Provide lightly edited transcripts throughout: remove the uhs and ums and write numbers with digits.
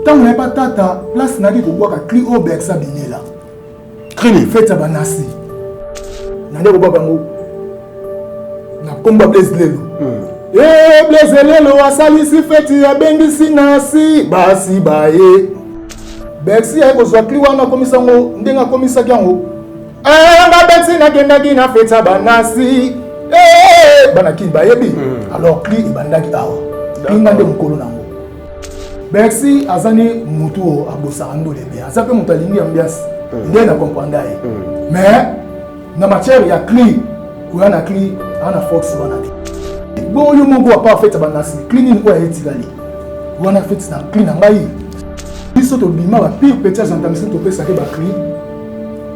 Ntango nayeba tata place nayaki kobwaka cri oyo Bercy abinela. Cri fete ya banasi. Nande kobwaka yango na kombo ya Blaise Lelo. Eh, Blaise Lelo asalisi feti abengisi nasi basi baye. Bercy aye kozwa cri wana akomisa yango ndenge akomisaki yango. Eh, nga Bercy nakendaki na feti ya banasi. Eh, bana Kin bayebi. Alors cri ebandaki awa. Cri nga nde mokolo nango. Bercy aza ni mutu oyo abosaka ndole bien, aza mpe moto alingi ambiance nde na comprendre ye. Mais na matière ya cri, koya na cri aza na force wana te. Bongo yo moko apa fete banasi cri nini oyo ayetikali wana fete na cri na ngai. Biso tobima ba pire petit gendarmerie, topesaki ba cri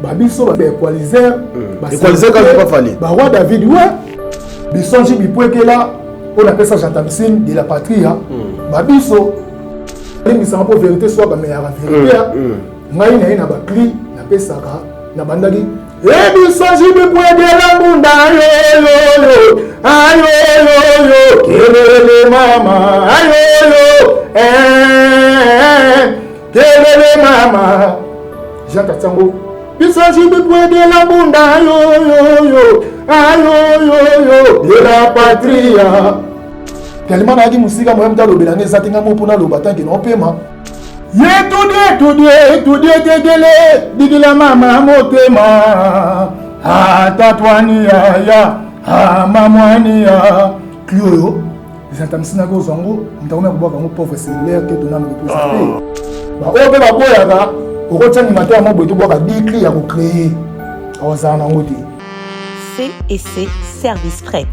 babiso ba equaliser. Equaliser kaka pas fali. Ba roi David, ouais, bisonji bipwekela oyo napesa gendarmerie de la patrie babiso limbisaka mpo vérité soit bameyaka vérité. Ngai na ye na bacri napesaka, nabandaki ebisonji bipwekela mbunda ayoyoyo ayoyoyo kelele mama ayoyo kelele mama. Jean Tatiango bisonji bipwekela mbunda ayoyoyo ayoyoyo de la patria. Tellement nayaki mosika, moya moto alobela ngai eza te. Ngai mo mpo naloba tanke naopema ye tudie tudie tudie tegele didila mama motema atatwani yaya amamwani ya cri oyo ezantamisi naki ozwa yango moto akomi akobwaka yango pauvre cellulaire te tonano koposa te. Baoyo mpe baboyaka okotia animateur mo boye tobwaka 10 cri ya kocréer, akozala nango te. C et C Service Fret.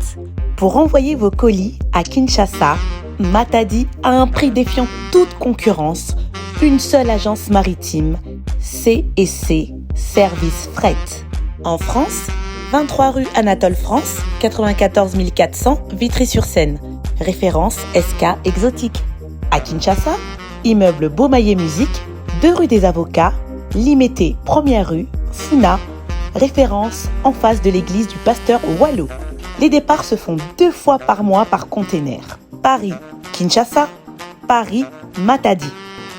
Pour envoyer vos colis à Kinshasa, Matadi à un prix défiant toute concurrence, une seule agence maritime, C et C Service Fret. En France, 23 rue Anatole France, 94 400 Vitry-sur-Seine. Référence SK Exotique. À Kinshasa, immeuble Beaumaillé Musique, 2 rue des Avocats, Limete, première rue, Funa, référence en face de l'église du pasteur Wallo. Les départs se font deux fois par mois par container. Paris, Kinshasa, Paris, Matadi.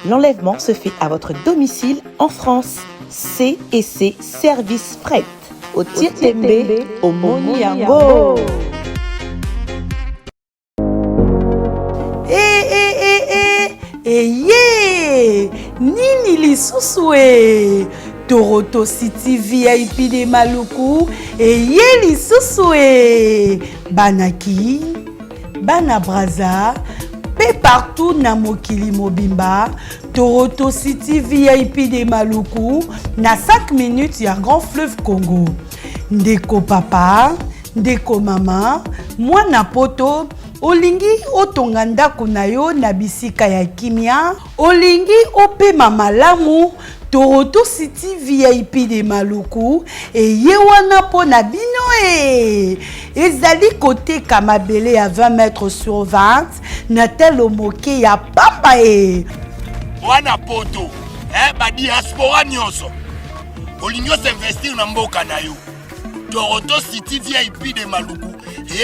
L'enlèvement se fait à votre domicile en France. C et C Service Fret. Au Tirtembe, au Moniango. Eh, eh, eh, eh, eye nini lisusu e Toronto City VIP de Maluku eye lisusu e bana Kin, bana Braza mpe partout na mokili mobimba. Toronto City VIP de Maluku na 5 minutes ya Grand Fleuve Congo. Ndeko papa, ndeko mama, mwana poto, olingi otonga ndako na yo na bisika ya kimia, olingi opema malamu, Toronto City VIP de Maluku eye wana mpo na bino. E ezali koteka mabele ya 20 mètres sur 20 na telo moke ya pamba e. Wana poto eh, badiaspora nyonso olingi osinvestir na mboka na yo, Toronto City VIP de Maluku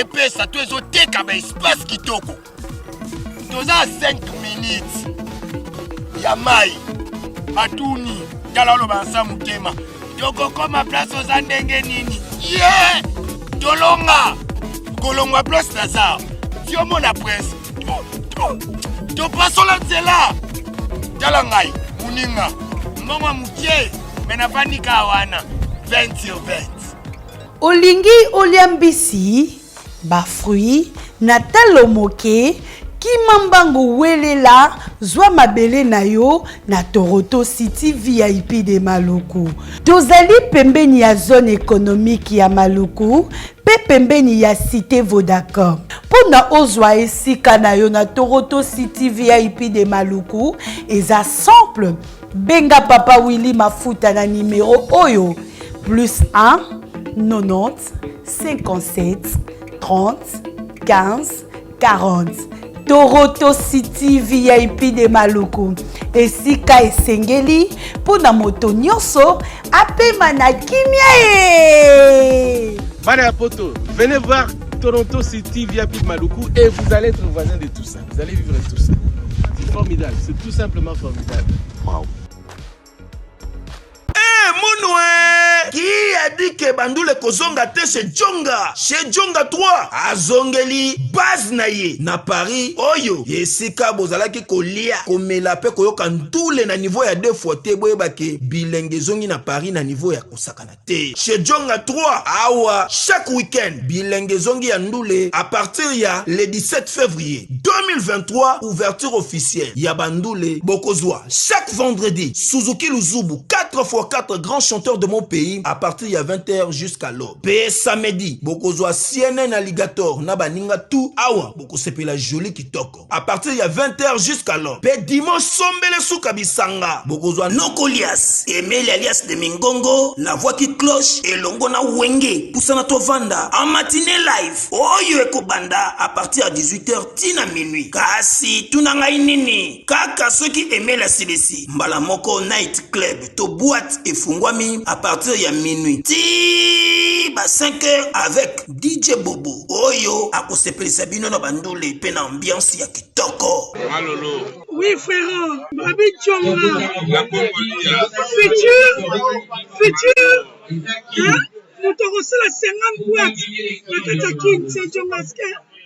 epesa to ezoteka baespace kitoko. Toza 5 minutes ya mai batuni tala oloba nsa motema tokokoma place oza ndenge nini ye tolonga kolongwa place naza tiomona prince topasola nzela. Tala ngai moninga mbongo ya mokie me navandi kaka wana 20 sur 20. Olingi olia mbisi, bafruit na talo moke, kima mbangu, welela, zwa mabele na yo na Toronto City VIP de Maluku. Tozali pembeni ya zone économique ya Maluku mpe pembeni ya cité Vodacom. Mpo na ozwa esika na yo na Toronto City VIP de Maluku eza simple: benga papa Willy Mafuta na nimero oyo: plus 1 90 57 30 15 40. Toronto City VIP de Maluku, esika esengeli mpo na moto nyonso apema na kimia ye. Bana ya poto, venez voir Toronto City VIP de Maluku et vous allez être voisin de tout ça. Vous allez vivre tout ça. formidable, c'est tout simplement formidable. Wow. Eh, munwe qui a dit que bandule kozonga te chez Djonga chez Djonga 3 azongeli base na ye na Paris oyo esika bozalaki kolia komela pe koyoka ndule na niveau ya deux fois te boyeba ke bilenge ezongi na Paris na niveau ya kosakana te chez Djonga 3 awa chaque week-end bilenge ezongi ya ndule à partir ya le 17 février 2023 ouverture officielle ya bandule bokozwa chaque vendredi Suzuki Luzubu 4 x 4 grands chanteurs de mon pays à partir ya 20h jusqu'à l'aube pe samedi bokozwa CNN Alligator na baninga tout awa bokosepela joli kitoko à partir ya 20h jusqu'à l'aube pe dimanche sombele suka bisanga bokozwa Nokolias Emeli alias de Mingongo la voix qui cloche elongo na Wenge pusana tovanda en matinée live oyo ekobanda à partir ya 18h ti na minuit kasi tuna ngai nini kaka soki Emeli asilisi mbala moko night club to boîte efungwami à partir ya minuit ti ba 5 heures avec DJ Bobo oyo akosepelisa bino na bandule mpe na ambiance ya kitoko. Malolo. Oui frère, Babi Djonga. Futur, futur, hein? Moto akosala 50 boîte na kati ya kin, c'est Djonga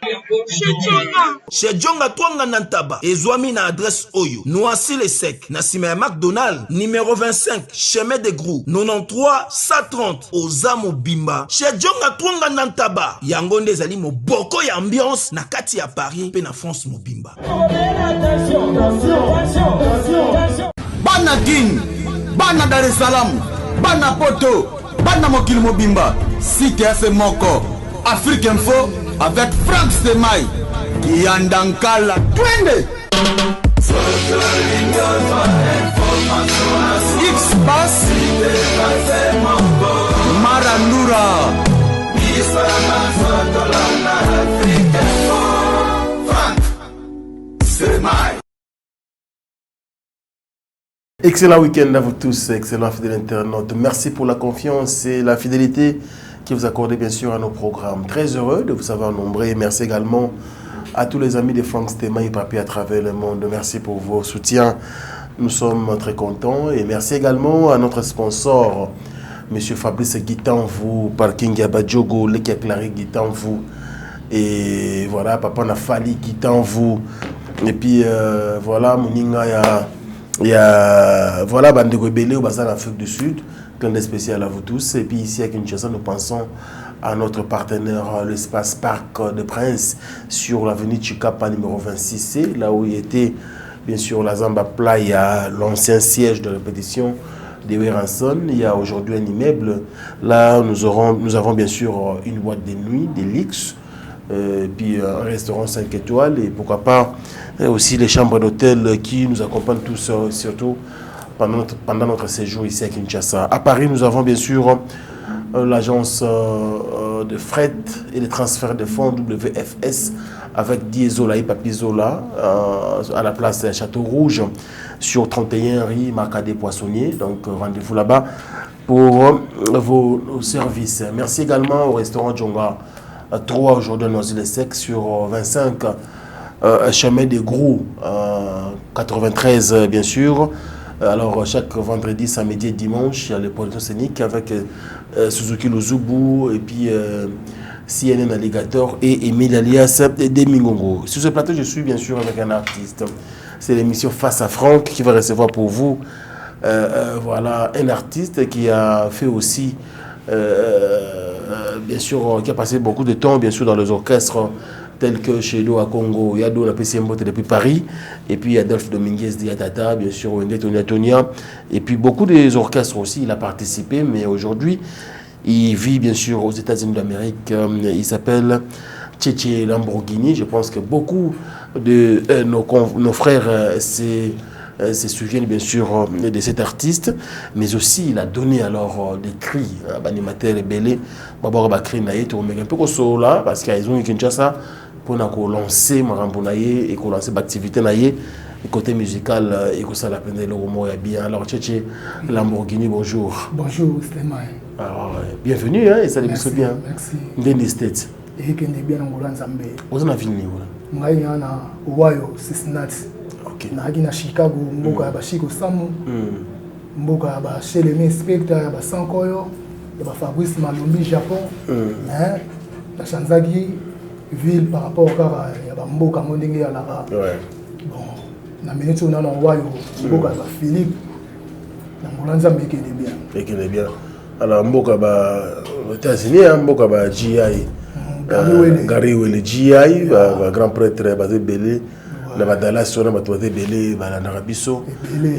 Chez Djonga. Chez Djonga Twanga na Ntaba ezwami na adresse oyo Noisy le Sec na nsima ya McDonald numéro 25 chemin de Grou 93 130 oza mobimba Chez Djonga Twanga na Ntaba yango nde ezali moboko ya ambiance na kati ya Paris mpe na France mobimba. Bana Kin, bana Dar es Salaam, bana Poto, bana mokili mobimba, site ya se moko, Afrique Info avec Franck Stemay, Kiyanda Nkala, twende! X-Pass, Marandura. Excellent week-end à vous tous, excellent fidèles internautes. Merci pour la confiance et la fidélité que vous accordez bien sûr à nos programmes. Très heureux de vous savoir nombreux et merci également à tous les amis de Franck Stema et Papi à travers le monde. Merci pour vos soutiens. Nous sommes très contents et merci également à notre sponsor, Monsieur Fabrice Guitanvou, Parking Yabadjogo, Lekia Clary Guitanvou. Et voilà, Papa Nafali Guitanvou. Et puis euh, voilà, Moninga ya ya voilà bandeko ebele oyo baza na Afrique du Sud. Clin d'œil spécial à vous tous. Et puis ici à Kinshasa, nous pensons à notre partenaire, l'espace Parc de Prince, sur l'avenue Chikapa numéro 26C, là où il était bien sûr la Zamba Playa, l'ancien siège de répétition de Werrason. Il y a aujourd'hui un immeuble. Là, nous, aurons, nous avons bien sûr une boîte de nuit, des luxe, euh, puis un restaurant 5 étoiles et pourquoi pas aussi les chambres d'hôtel qui nous accompagnent tous, surtout pendant notre, pendant notre séjour ici à Kinshasa. À Paris, nous avons bien sûr l'agence de fret et de transfert de fonds WFS avec Diesola et Papizola à la place Château Rouge sur 31 rue Marcadet Poissonnier. Donc rendez-vous là-bas pour vos services. Merci également au restaurant Djonga 3 aujourd'hui à Noisy-le-Sec sur 25 chemin des Grous 93 bien sûr. Alors chaque vendredi, samedi et dimanche, il y a le producteur scénique avec Suzuki Luzubu et puis CNN Alligator et Emile alias Demingongo. Sur ce plateau, je suis bien sûr avec un artiste. C'est l'émission Face à Franck qui va recevoir pour vous voilà, un artiste qui a fait aussi, bien sûr, qui a passé beaucoup de temps bien sûr dans les orchestres tels que chez Lo à Congo, Yado, la PCM depuis Paris, et puis Adolphe Dominguez Diatata, bien sûr, Wenge Tonia Tonia, et puis beaucoup des orchestres aussi, il a participé, mais aujourd'hui, il vit bien sûr aux États-Unis d'Amérique, il s'appelle Tchétché Lamborghini. Je pense que beaucoup de nos, nos frères se souviennent bien sûr de cet artiste, mais aussi il a donné alors des cris à l'animateur Belé, d'abord ba cri na ye tokomeka mpe kosolola parce que ezongi Kinshasa mpona kolancer makambo na ye et kolancer baactivité na ye côté musical ekosala mpenza eloko moko ya bien. Alors Tchétché Lamborghini, bonjour. Bonjour Stémae. Alors bienvenue, hein, esali biso bien. Merci. Ndenge States ekende bien na ngolo ya Nzambe. Oza na ville nini kuna? Ngai nga na Ohio, Cincinnati. Ok. Nayaki na Chicago, mboka ya bashiko Samu, mboka ya basheleme Spectre, ya basankoyo, ya bafabrice Malombi Japon. Mais nachanzaki ville par rapport kaka ya bamboka yango ndenge eyalaka. Bon, na minute oyo nano wayo mboka ya baphilippe na ngola Nzambe ekende bien. Ekende bien. Alors mboka ba États-Unis, hein, mboka ba GI, Gary Wele GI, ba grand prêtre baza ebele na badallas wana, bato baza ebele balandaka biso.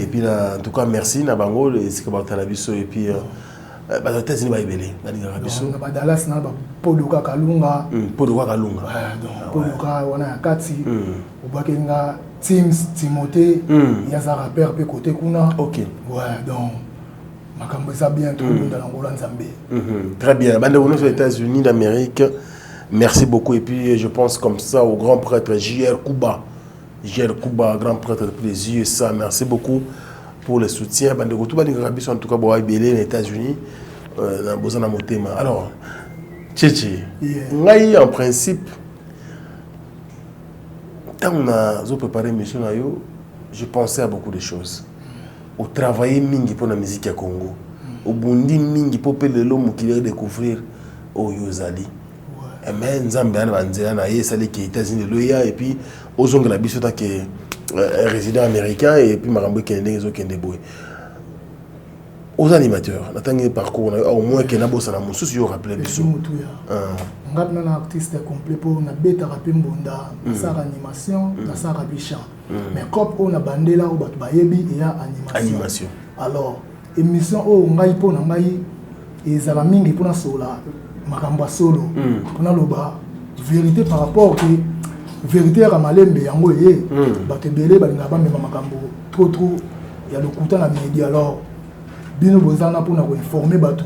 Et puis na, en tout cas merci na bango esika batala biso. Et puis bato États-Unis ba ebele balingaka biso. Na badallas na bapodoka Kalunga. Podoka Kalunga. Donc podoka wana ya kati obwakeli nga Teams Timothée, ye aza rappeur mpe côté kuna. Ouais, donc makambo eza bien, tokobunda na ngola Nzambe. Très bien. Bandeko nyonso États-Unis d'Amérique, merci beaucoup. Et puis je pense comme ça au grand prêtre JR Kuba, JR Kuba, grand prêtre depuis les USA, merci beaucoup pour le soutien. Bandeko tout balingaka biso, en tout cas boa ebele na États-Unis, na boza na motema. Alors Tchétché, ngai en principe ntango nazo préparer mission na yo, je pensais à beaucoup de choses. Otravaille mingi mpo na musique ya Congo, obundi mingi mpo mpe lelo mokili redécouvrir oyo ozali. Mais Nzambe ana banzela na ye, esaliki États-Unis lelo eya et puis ozongela biso take résident américain. Et puis makambo ekende ndenge ezokende boye, oza animateur. Natangi parcours na yo, au moins ke nabosana mosusu, yo rappele biso. Motuya, nga mpena na artiste complet mpo nabetaka mpe mbonda, nasalaka animation, nasalaka mpe chant. Mais cope oyo na bandela oyo bato bayebi eya animation. Animation. Alors émission oyo ngai, mpo na ngai ezala mingi mpo nasola makambo ya solo, mpo naloba vérité par rapport ke vérité yaka malembe yango eye. Bato ebele balingaka bamema makambo trop trop ya lokuta na média. Alors bino bozana mpona koinforme bato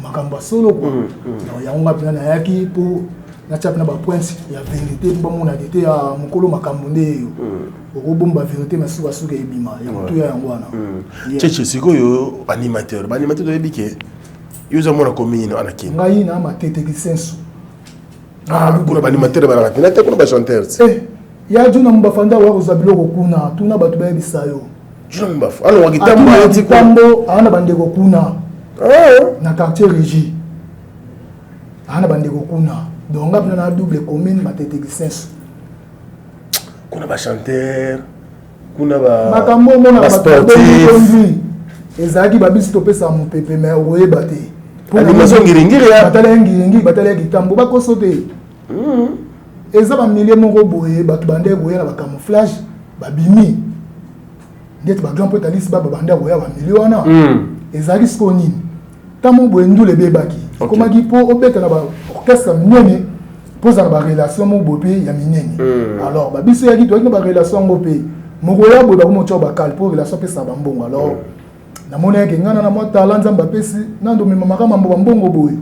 makambo ya solo quoi. Donc yango nga mpena nayaki mpo natia mpena bapointe ya vérité mpo bamonaka te ya mokolo makambo nde eyo okobomba vérité, mais sukasuka ebima ya motuya yango wana. Tchétché, sikoyo animateur, baanimateur toyebi ke yo oza mwana commune wana Kini. Ngai na Matete Kisensu. Kuna baanimateur balaka mpena te, kuna bachanteur. Ya Juna Mobafanda oya kozwa biloko kuna, tuna bato bayebisa yo. Juna Mobafu alongwaki ntambo ayeti. Ntambo aa na bandeko kuna na quartier Régie, aa na bandeko kuna. Donc nga mpena na double commune Matete Kisensu. Kuna bachanteur, kuna makambo omona basportif ezalaki babisi topesaka mopepe, mais okoyeba te. Animation ngiringiri. Batala ya ngiringiri, batala ya kitambo, bakoso te. Eza bamilie moko boye, bato bande koya na bacamouflage, babimi ndeti bagrand pote alisi ba babanda koya bamilie wana. Ezalaki sikoyo nini? Ntango boye ndula ebebaki, ekomaki mpo obeta na baorchestre minene, mpo ozala na barelation moko boye mpe ya minene. Alors babiso yaki toyaki na barelation yango mpe moko ya boye, bakoma otya bakale mpo relation apesaka bambongo. Alors namoni yake ngai na mwa tala Nzambe apesi nando omemamaka mambo bambongo boye.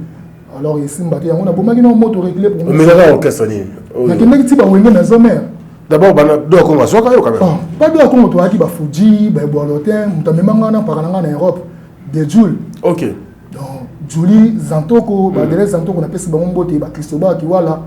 Alors esimba te, yango nabomaki na moto réglé. Omekaka orchestre nini? Nakendaki ti bawenge Maison Mère. D'abord bana do ya Kongo azwaka yo quand même? Pas do ya Kongo, toyaki bafuji baeboalotin, moto amemanga wana mpaka na ngai na Europe de Jule. Donc Julie Zantoko, badele Zantoko, napesi bango mbote, bacristoba Kiwala,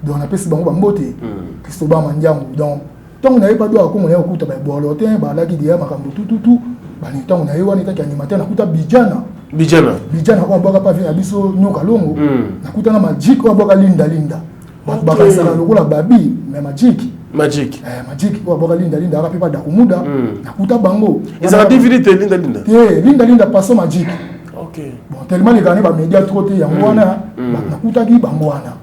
donc napesi bango bambote, Cristoba Mandiangu. Donc ntango nayeba do ya Kongo, naye kokuta baeboalotin balaki deya makambo tututu bani. Ntango naye wana etaki animateur, nakuta Bijana. Bijana. Bijana oyo abwaka pa vie na biso Nyoka Longo. Nakuta na Magic oyo abwaka Linda Linda, bato bakanisaka lokola babi, mais Magic. Magic. Magic oyo abwaka Linda Linda aka mpe badakumuda, nakuta bango. Ezalaka DVD te, Linda Linda? Te, Linda Linda paso Magic. Bon, tellement lekaka ne bamédia trop te, yango wana bato nakutaki bango wana.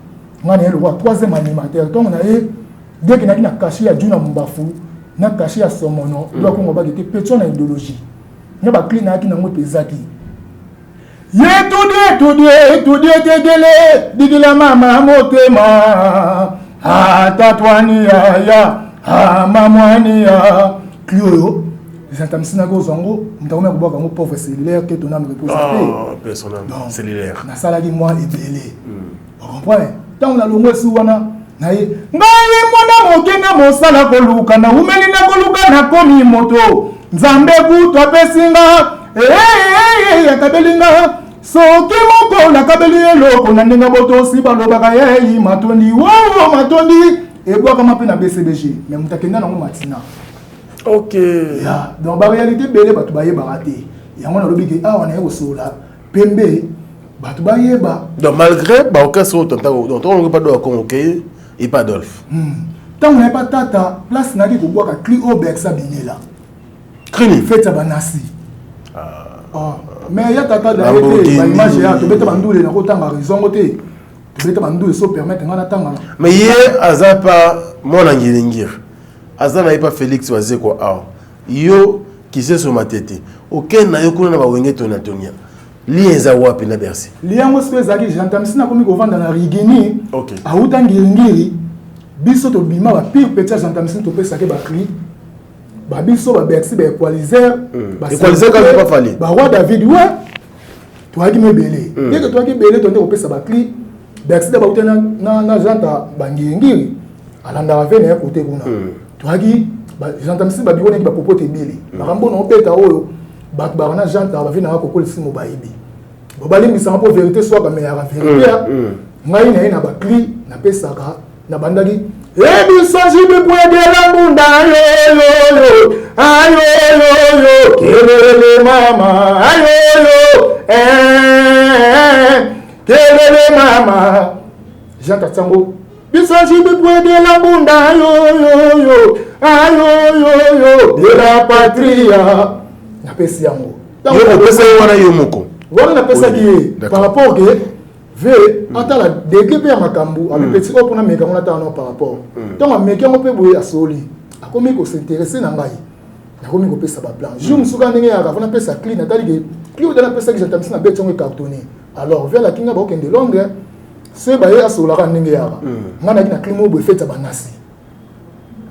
Ngai na ye lokola troisième animateur. Ntongo na ye dès que naki na cachet ya Juna Mbafu na cachet ya Somono do akongo baki te petio na idéologie na baclé nayaki nango mpe ezaki ye tudi tudi tudi etegele didila mama motema atatwani yaya amamwani ya cli oyo ezantamisi kozwa yango, moto akomi akobwaka yango pauvre cellulaire te, toname repose. Te, cellulaire nasalaki mwa ebele, ocomprendre. Ntango nalongwa esi wana na ye, ngai mwana moke na mosala koluka, naumeli na koluka, nakomi moto Nzambe kutu apesi nga, akabeli nga soki moko nakabeli eloko na ndenge botosi balobaka yei matondi wo matondi ebwakama mpe na BCBG, mais moto akenda nango matina. Ok. Ya, donc ba réalité ebele bato bayebaka te. Yango nalobi ke awa naye kosolola pembe bato bayeba. Donc malgré ba orchestre oyo tanta donc tongo pa do Congo ke et pas Adolphe. Ntango naye pa tata place nayaki kobwaka cri oyo Bercy abinela. Cri Fête ya banasi. Ah. Mais ya tata da ye te ba image ya tobeta bandule na kotanga raison ngo te. Tobeta bandule so permettre nga natanga. Mais ye aza pa mwana ngiringiri. Aza na ye pa Felix Wazekwa awa. Yo Kiseso Matete okende na yo kuna na ba Wenge Tonia Tonia. Lien eza wapi na Bercy? Lien yango sikoyo ezalaki gentamicine akomi kovanda na Rigini. Okay. Auta Ngiringiri biso tobima ba pire petit ya gentamicine topesaki ba cri ba biso ba Bercy ba equalizer ba Equalizer kaka pa Fally. Ba roi David ouais. Toyaki mebele. Dès que toyaki ebele tonde kopesa ba cri Bercy da bauta na janta ba Ngiringiri alandaka ve na ye kote kuna. Toyaki ba gentamicine ba biko naki ba popote ebele. Makambo na obeta oyo bato baka na janta ba ve na kokoli simo bayebi. Bo balimbisaka mpo vérité swaka mais yaka vérité. Ngai na ye na ba cri napesaka na bandaki ebiso jibi kwedela mbunda ayoyoyo ayoyoyo kelele mama ayoyo kelele mama Jean Tatsango biso jibi kwedela mbunda ayoyoyo ayoyoyo de la patria napesi yango. Yo opesa ye wana yo moko wana napesaki ye par rapport ke ve atala degré mpe ya makambo amipeti oyo mpona ameka yango natala nao par rapport ntango ameki yango mpe boye asoli akomi kosinteresse na ngai nakomi kopesa baplan jour mosusu kaka ndenge yaka fo napesa cli natali ke cli oyo napesaki gentamisi na beti yango ecartonné alors ve alaki ngai bakokende Londres se baye asololaka ndenge yaka ngai nayaki na cli moko boye fete ya banasi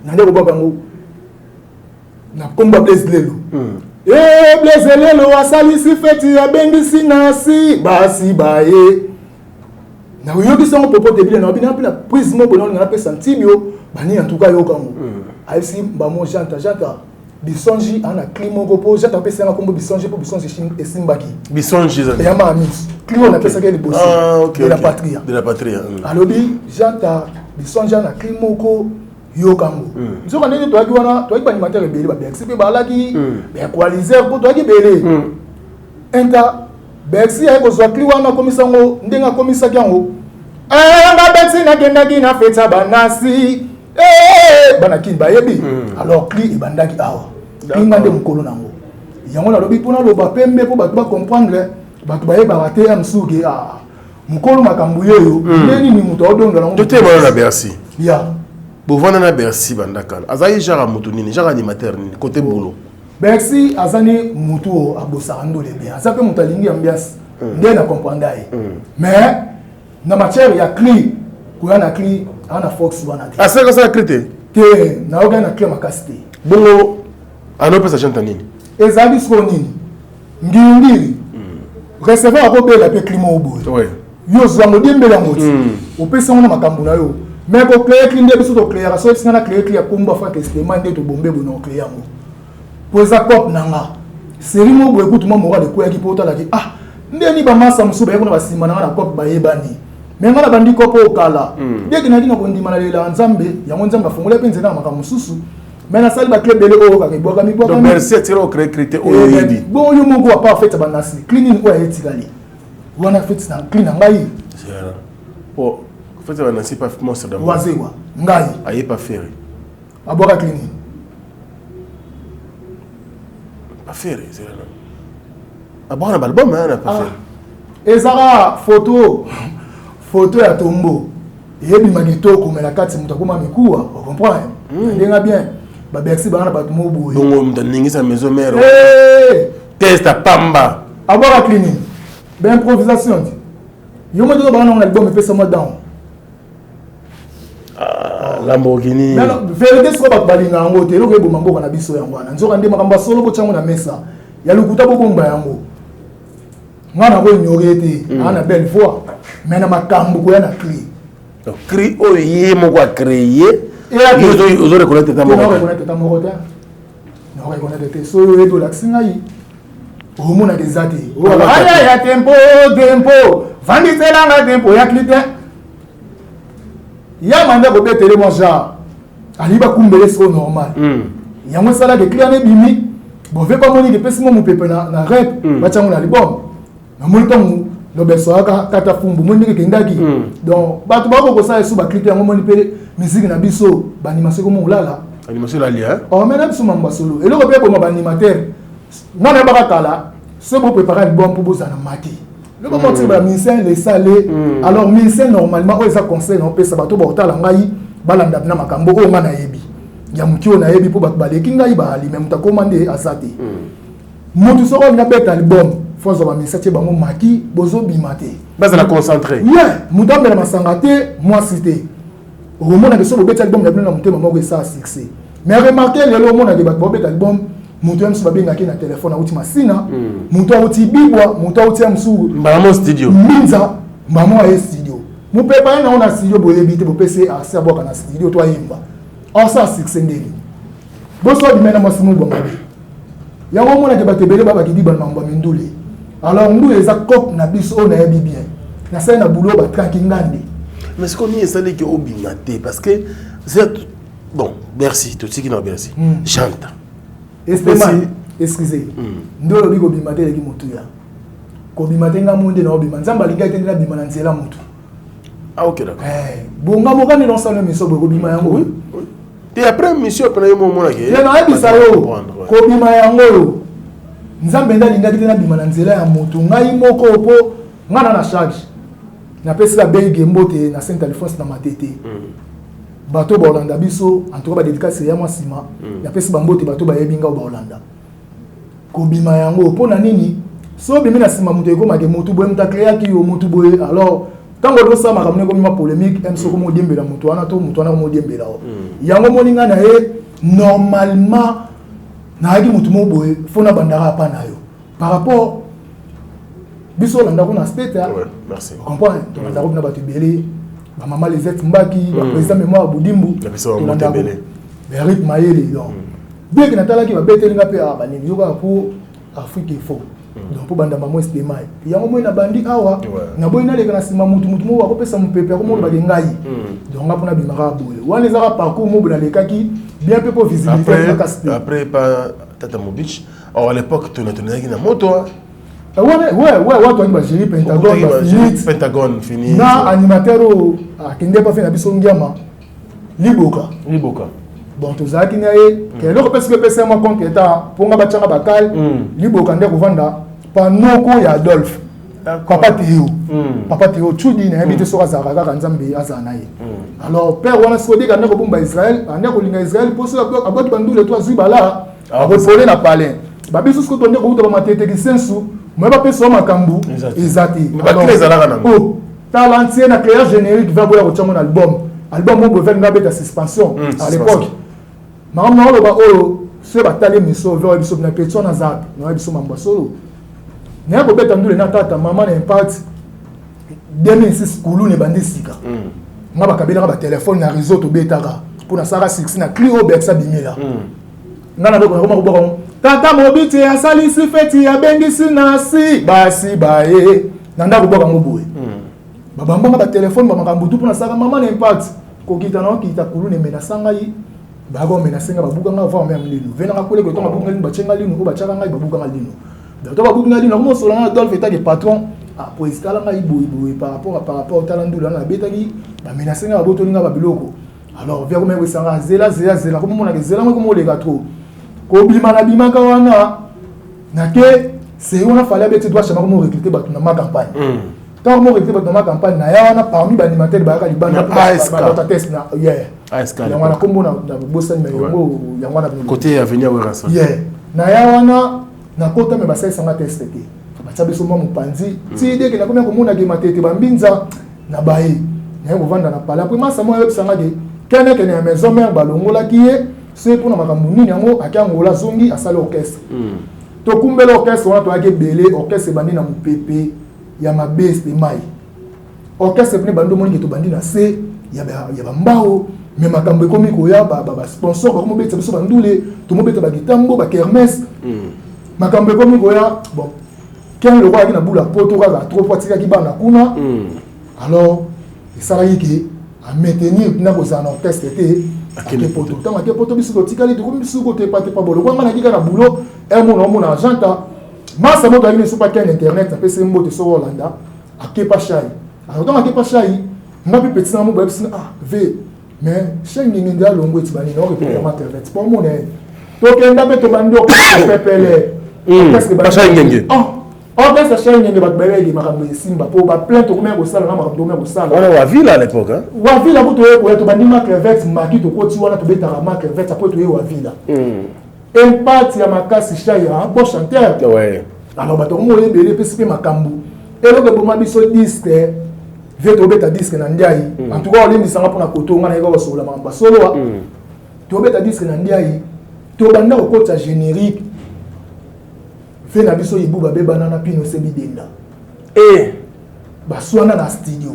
nande kobwaka yango na komba Blaise Lelo. Eh Blaise Lelo asalisi feti abengisi nasi basi baye. Na yoki sango popo te bile na bina na prise mo bono na pesa ntibio bani en tout cas yoka ngo. Ayesi mbamo janta janta bisonji ana climat moko po janta pesa na kombo bisonji po bisonji esimbaki. Bisonji ezali. Ya ma mis. Climat na pesa ke liboso. Ah, okay, de la okay. patria. De la patria. Alobi janta bisonji ana climat moko yoka ngo. Nzoka ndenge toyaki wana toyaki ba animateur ebele ba Bercy pe balaki ba equalizer po toyaki ebele. Enta Bercy aye kozwa cli wana akomisa ngo ndenge akomisaki yango. Nga Bercy nakendaki na feti ya banasi. Bana Kin bayebi. Alors cli ebandaki awa. Cli nga nde mokolo nango. Yango nalobi mpo naloba pembe mpo bato ba comprendre, bato bayebaka te ya mosusu ke mokolo makambo yeyo nde nini moto aodondola yango. Tote bana na Bercy. Ya. Bovanda na Bercy banda kala. Azali genre ya motu nini? Genre animateur nini? Côté boulot. Bercy azali motu oyo abosaka ndole bien. Aza pe moto alingi ambiance. Nde na comprendre ye. Mais na matière ya cri, koya na cri, aza na force wana te. Asalaka sala cri te? Te, nayoka na cri makasi te. Bongo anopesa chante nini? Ezali siko nini? Ngiringiri. Receveur akobela pe climat oyo boye. Yo zwa ngo diembela ngo ti. Opesi yango na makambo na yo. Mais ko créer cri nde biso to créer so biso na créer cri ya komba Frank Esteman nde to bombe boye na ko créer yango. Po eza cop na nga. Série moko boye kutu mwa moral ekweyaki po otalaki ah nde ni ba masa mosusu baye kuna ba sima na nga na cop bayebani. Mais nga na bandi cop oyo kala. Dès que nayaki na kondima na lela Nzambe, yango Nzambe afongoli pe nzela na makambo mosusu. Mais nasali ba clé ebele oyo kaka ebwakami, ebwakami. Donc Bercy atikala ko créer cri te oyo oyebi. Bon yo moko à part fête ya banasi, cri nini oyo ayetikali? Wana fête na cri na ngai. Po fête ya banasi pas monstre d'amour. Wazewa ngai. Aye pas ferré. Abwaka cri nini? Pas ferré, c'est là. Abwaka na album hein na pas ferré. Ezaka photo photo ya tombo. Eyebima kitoko mais na kati moto akoma mikuwa, o comprendre? Ndenga bien. Ba Bercy bana bato mo boye. Bongo moto aningisa maison mère. Eh! Test à pamba. Abwaka cri nini? Ba improvisation ti. Yo moto bana na album epesa mwa down. Ah, Lamborghini. Non, non, vérité soko bato balinga yango te, eloko eboma mboka na biso yango wana. Nzoka nde makambo ya solo botya yango na mesa. Ya lokuta bobomba yango. Nga na ko ignorer te, aza na belle voix, mais na makambo koya na cri. Donc cri oyo ye moko a créé, yo ozo reconnaître ta moko. Ozo reconnaître ta moko te. Na reconnaître te. So yo edo lakisi ngai. Omonaka eza te. Aya ya tempo, tempo. Vandiselanga tempo ya cri te. Ya manda kobetele mwa genre. Ali bakumbele siko normal. Yango esalaka cri wana ebimi. Bon, ve bamoni ke epesi mwa mopepe na rep, batya yango na album. Namoni ntango lobeso aka kata fumbu, moni ndenge ekendaki. Donc bato bako kosala esu bacri te. Yango moni mpe musique na biso, baanimation ekomi kolala. Animation elali, hein? Omena biso mambo ya solo. Eloko mpe eboma baanimateur, nga nayebaka kala, so boprépare album mpo bozala na maki eloko moko tika bamusicien lesale. Alors musicien, normalement, oyo eza conseil na opesa bato baotala ngai, balanda na makambo oyo nga nayebi ya moki oyo nayebi, mpo bato baleki ngai baali me moto akoma nde aza te. Motu soki olingi abeta album, fo azwa bamusicien, tie bango maki, bozobima te. Bazala concentré. Ye moto amela masanga te, mwasi te. Okomonake so bobeti album na bino na motema moko, esala succès. Mais remarque, lelo omonake bato baobeta album, moto ya mosusu babengaki na telefone, auti Masina, moto auti Bibwa, moto auti ya mosusu mbala mo studio. Mbinza, mbamo aye studio, mopepa ye nango na studio, boyebi te, bopesi ye ase abwaka na studio to ayemba, osala succès ndeni boso abima na mwasi mobwa mabe. Yango omonake bato ebele babaki diba na mambo ya mindule. Alors ndule eza cope na biso oyo nayebi bien, nasali na boulot batranki ngande. Mais sikoyo nini esaliki obima te? Parce que bon, merci, totiki na merci. Chanta. Esteman, excusez, nde olobi kobima te eleki motuya. Kobima te, nga mo nde naobima, Nzambe alingaki te nde nabima na nzela motu. Ah ok, d'accord. Bonga moka nde naosala émission boye, kobima yango. Te, après mission mpena yo momonake. Te, nayebisa yo, kobima yango oyo Nzambe nde alingaki te nabima na nzela ya motu. Ngai moko, mpo ngai na charge, napesi babeige mbote na Saint Alphonse na Matete. Bato baolanda biso, en tout cas badédicace ya mwa nsima, napesi bambote bato bayebi ngai baolanda. Kobima yango mpo na nini? So obimi na nsima moto, ekomake motu boye, moto acréaki yo motu boye. Alors ntango ozosala makambo ekomi ma polémique, m soki omodiembela moto wana to moto wana komodiembela o yango, omoni ngai na ye normalement nayaki motu moko boye, fo nabandaka apa na yo par rapport biso olandako na state. Comprendre, tolandako na bato ebele, bamama Lisette Mbaki, baprésident Mémoire Budimbu, tolandako Berit Mayele. Donc bien que natalaki, babeteli nga mpe banini yo kaka mpo Afrique Info. Donc mpo bandamba mo estemai yango moi nabandi awa, naboyi naleka na nsima mutu, mutu moko akopesa mopepe, akomolobake ngai. Donc nga mpona bimaka boye, wana ezaka parcours mo boye nalekaki bien mpe mpo visibilité makasi te. Après pa Tata Mobich, or à l'époque tonazalaki na moto. Ouais, watu bagéri Pentagone, bafinit. Pentagone fini. Na animateur oyo akende pa fe na biso, Ngiama Liboka. Liboka. Bon, tozalaki na ye ke eloko mpe soki epesa mwa compte eta mponga batianga bakale. Liboka nde kovanda panoko ya Adolphe, papa Teo, papa Teo Tshudi, nayebi te soki azalaka kaka, Nzambe azala na ye. Alors père wana soki odeka nde kobomba Israel, ande kolinga Israel mpo soki abwaki bandule to azwi bala akopole na palin babiso. Soki tonde kouta bamatete kisensu moye bapesa makambo eza te. Nango. Tala ntie na créa générique va boya kotiango na album, album oyo bovel nga beta suspension à l'époque. Makambo na oloba oyo, soki batali émission ve oyebi biso na petio na zape na oyebi biso mambo ya solo. Naya kobeta ndule na tata mama na Impact 2006, kuluna ebandi sika. Nga bakabelaka batelefone na réseau, tobetaka mpo nasalaka succès na cri oyo Bersa bimela. Nga na ndeko nakoma kobwaka tata Mobiti asalisi feti, abengisi na si basi baye na ndako, bwaka yango boye, babambanga batelefone, bamakambo tu mpo nasalaka mama na Impact. Kokita na okita kuluna emenasa ngai, bakomenase nga, babukanga voir même lino ve nanga koleko ntongo babuki nga lino, batie nga lino oyo batiaka ngai, babukanga lino. Donc to babuki nga lino, nakomosola nga Adolphe etake patron, ah po tala ngai boye boye par rapport tala ndula wana nabetaki, bamenase nga, babotoli nga babiloko. Alors via komaya kosanga zela zela zela, komomonaka zela ngo komoleka trop. Kobima nabimaka wana nake seri wana, fallait abeti droit chemin, komo recruter bato na ma campagne. Ntango mo recruter bato na ma campagne, naya wana parmi baanimateur bayaka libanda test na yango wana, kombo na bosani, me yango yango wana. Côté avenir Werrason. Yeah, naya wana nakota, me basalisanga test te, batia biso mwa mopanzi ti deke nakomi komonake Matete bambinza na baye naye kovanda na pala. Après masa moko ayebisanga ke kene kene ya Maison Mère balongolaki ye soki mpona makambo nini yango, ake Angola, azongi, asali orchestre. Tokumbela orchestre wana, toyaki ebele. Orchestre ebandi na mopepe ya mabe mai, orchestre pene bandi, omoniki tobandi na se ya bambao, me makambo ekomi koya, basponsor bakomobetisa biso bandule, tomobeta bagitambo, bakermesse, makambo ekomi koya. Bon, ken lokwa ayaki na bula poto kaka trop po atikaki bana kuna. Alors esalaki ke amaintenir mpena kozala na orchestre te. Ake poto. Ntango ake poto, biso totikali, tokomi biso kotepatepa. Bo lokola ngai nakika na boulot, mona omona agenta masa moto ayaki biso pake na internet, napesi ye mbote soko olanda. Akepa shai. Alors ntango akepa shai, nga mpe petit na mo boyebisi: "Ah v, mais shai ngenge nde alongo eti banini orepete ma internet po omona ye." Tokenda mpe tobandi okopepele. Shai Ngenge. Orchestre Shai Ngenge, bato bayebaki makambo esimba mpo baplein tokomaya kosala na makambo tokomaya kosala. Wana Wavila à l'époque, hein? Wavila ku toye koya, tobandi Maclevet maki, tokoti wana, tobetaka Maclevet, après toye Wavila. Impact ya makasi, Shai un bon chanteur. Alors bato yango oyebele, epesi mpe makambo eloko eboma biso disque vie. Tobeta disque na Ndiaye. En tout cas olimbisanga mpona koto nga nayeka kosokola makambo basolowa. Tobeta disque na Ndiaye, tobanda kokota générique ve na biso Ibu babebana na Pino se Bidenda. Baswana na studio.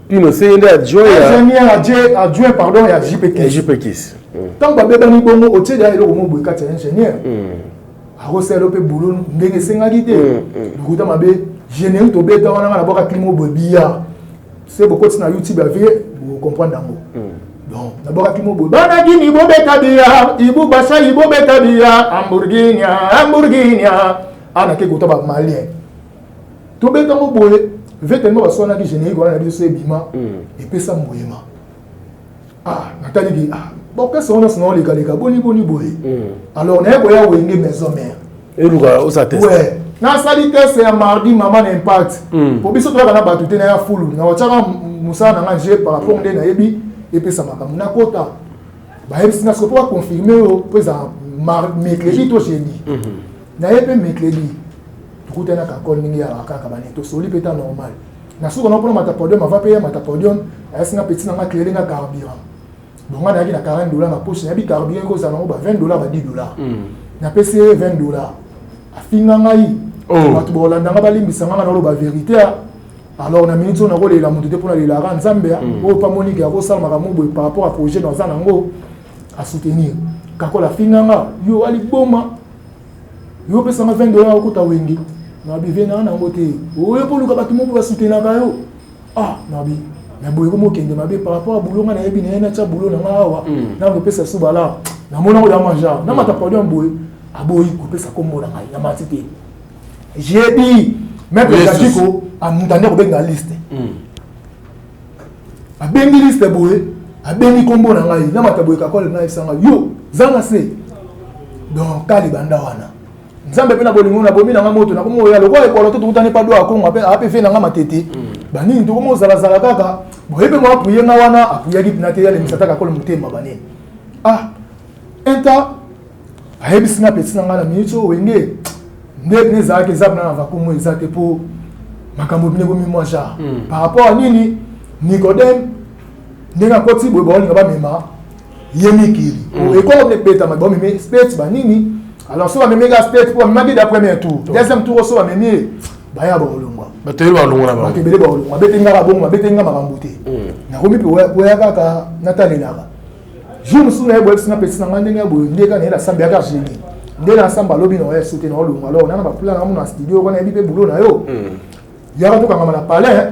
Pino se nde adjoint ya ingénieur adjoint, adjoint pardon, ya JP Kiss. JP Kiss. Ntango babebani bongo, otie deya eloko mo boye kati ya ingénieur, akosala mpe boulot ndenge esengaki te. Lokuta mabe, générique tobeta wana, nga nabwaka climo boye biya se bokoti na YouTube avie, bocomprendre yango. Donc nabwakaki mo boye: "Bana Gini bobeta biya, Ibu Basai bobeta biya, hamburginia hamburginia." Anake kota bamalien, tobetango boye ve tellement baswanaki. Générique wana na biso ebima, epesa mboyema. Ah, nataliki, ah, bokesa wana sina olekaleka boni boni boye. Alors naye koya Wenge Maison Mère. Eluka osa test. Ouais, nasali test ya mardi, mama na impact, po biso toyaka na bato te na ya fulu na watiaka mosala na nga je par rapport nde nayebi epesa makambo. Nakota, bayebisi nga siko mpo baconfirme oyo mpo eza mercredi to jeudi. Naye mpe mercredi, tokutani na Kakol ndenge yalaka kaka bane, tosoli mpe ta normal. Na suka na mpona mata podium, ava mpe ya mata podium, ayesi nga petit na nga clele nga carburant. Bon, nga nayaki na 40 $ na poche, nayebi carburant ekozala nango ba 20 $, ba 10 $. Napesi ye 20 $, afinga ngai. Bato bakolanda nga, balimbisa nga, nga naloba vérité. Alors na minute oyo nakolela moto te, mpona lelaka Nzambe oyo mpa monike akosala makambo boye par rapport à projet naza nango asoutenir. Kakola afinga nga: "Yo aliboma, yo opesanga 20 $, okota Wenge." Nabi ve naa nango te, oyo mpo oluka bato moko basoutenaka yo. Ah, nabi na boye komo okende mabe par rapport à boulot. Nga nayebi naye natya boulot na nga awa, nanga kopesa su bala namonango ya major namata podium boye, aboyi kopesa kombo na ngai, namati te. Jeudi, maître Jadiko amutu ande kobenga liste, abengi liste boye, abengi kombo na ngai, namata boye, kakole nayebisanga: "Yo zanga se." Donc kali banda wana, Nzambe mpe na bolingo na bomi nanga moto nakomi oya lokola ekolo to tokutani pa do akongo ape ape fe nanga matete banini, tokomi ozalazala kaka boye mpe mo apuye nga wana, apuyaki mpena te, alemisa ta kakole motema banini. Ah, inta ayebisi nga petit na ngai na minute oyo Wenge nde pene ezalaki, eza mpena na vakumu, eza te mpo makambo pene ekomi mwa genre par rapport à nini Nicodème ndenge akoti boye, baolinga bamema ye mikili ekoko ebetama, bamemi state banini. Alors so bamemi ka state, mpo bamemaki da premier tour, deuxième tour so bamemi ye, baya bakolongwa. Bato ebele balongwa na bango. Bato ebele balongwa. Abeteli ngaka bongo, babeteli nga makambo te. Nakomi mpe koya kaka natalelaka jour mosusu naye boyebisi nga petit na nga ndenge ya boye, nde kaka naye nasamba yaka génie nde nasamba, alobi na oya sote na olongwa. Alors nana baplan na nga na studio wana, nayebi mpe boulot na yo, yaka tokangama na palais,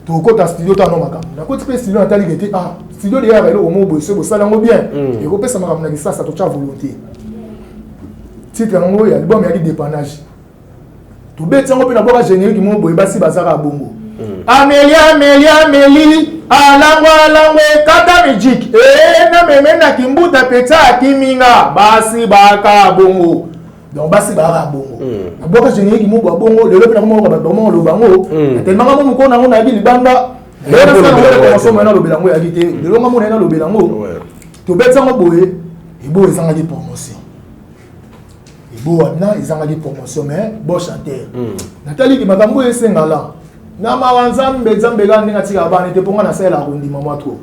tokota studio tano makambo. Nakoti mpe studio, nataliki te: ah, studio de yaka eloko moko boye, soki bosala yango bien, ekopesa makambo na kisasa. Totya volonté, titre yango ya album yaki Dépannage. Tobeti yango mpe na boka générique moko boye, basi bazaka bongo: "Ameli, ameli, ameli, alangwa, alangwa, ekata mijiki e na meme na kimbuta peta akiminga." Basi baka bongo, donc basi baka bongo, nabwaka générique moko ya bongo. Lelo mpe nakomoka bato bakoma koloba yango telemanga mo mokolo nango nayebi libanda nalobela yango eyaki te. Lelo nga mona ye nalobela yango, tobeti yango boye, eboyo ezangaki promotion, ebo wana ezangaki promotion. Mais bon chanteur, nataliki makambo oyo esengala na mawa Nzambe. Nzambe kaka ndenge atikaka bana te, mpo nga nasalelaka kondima mwa trop,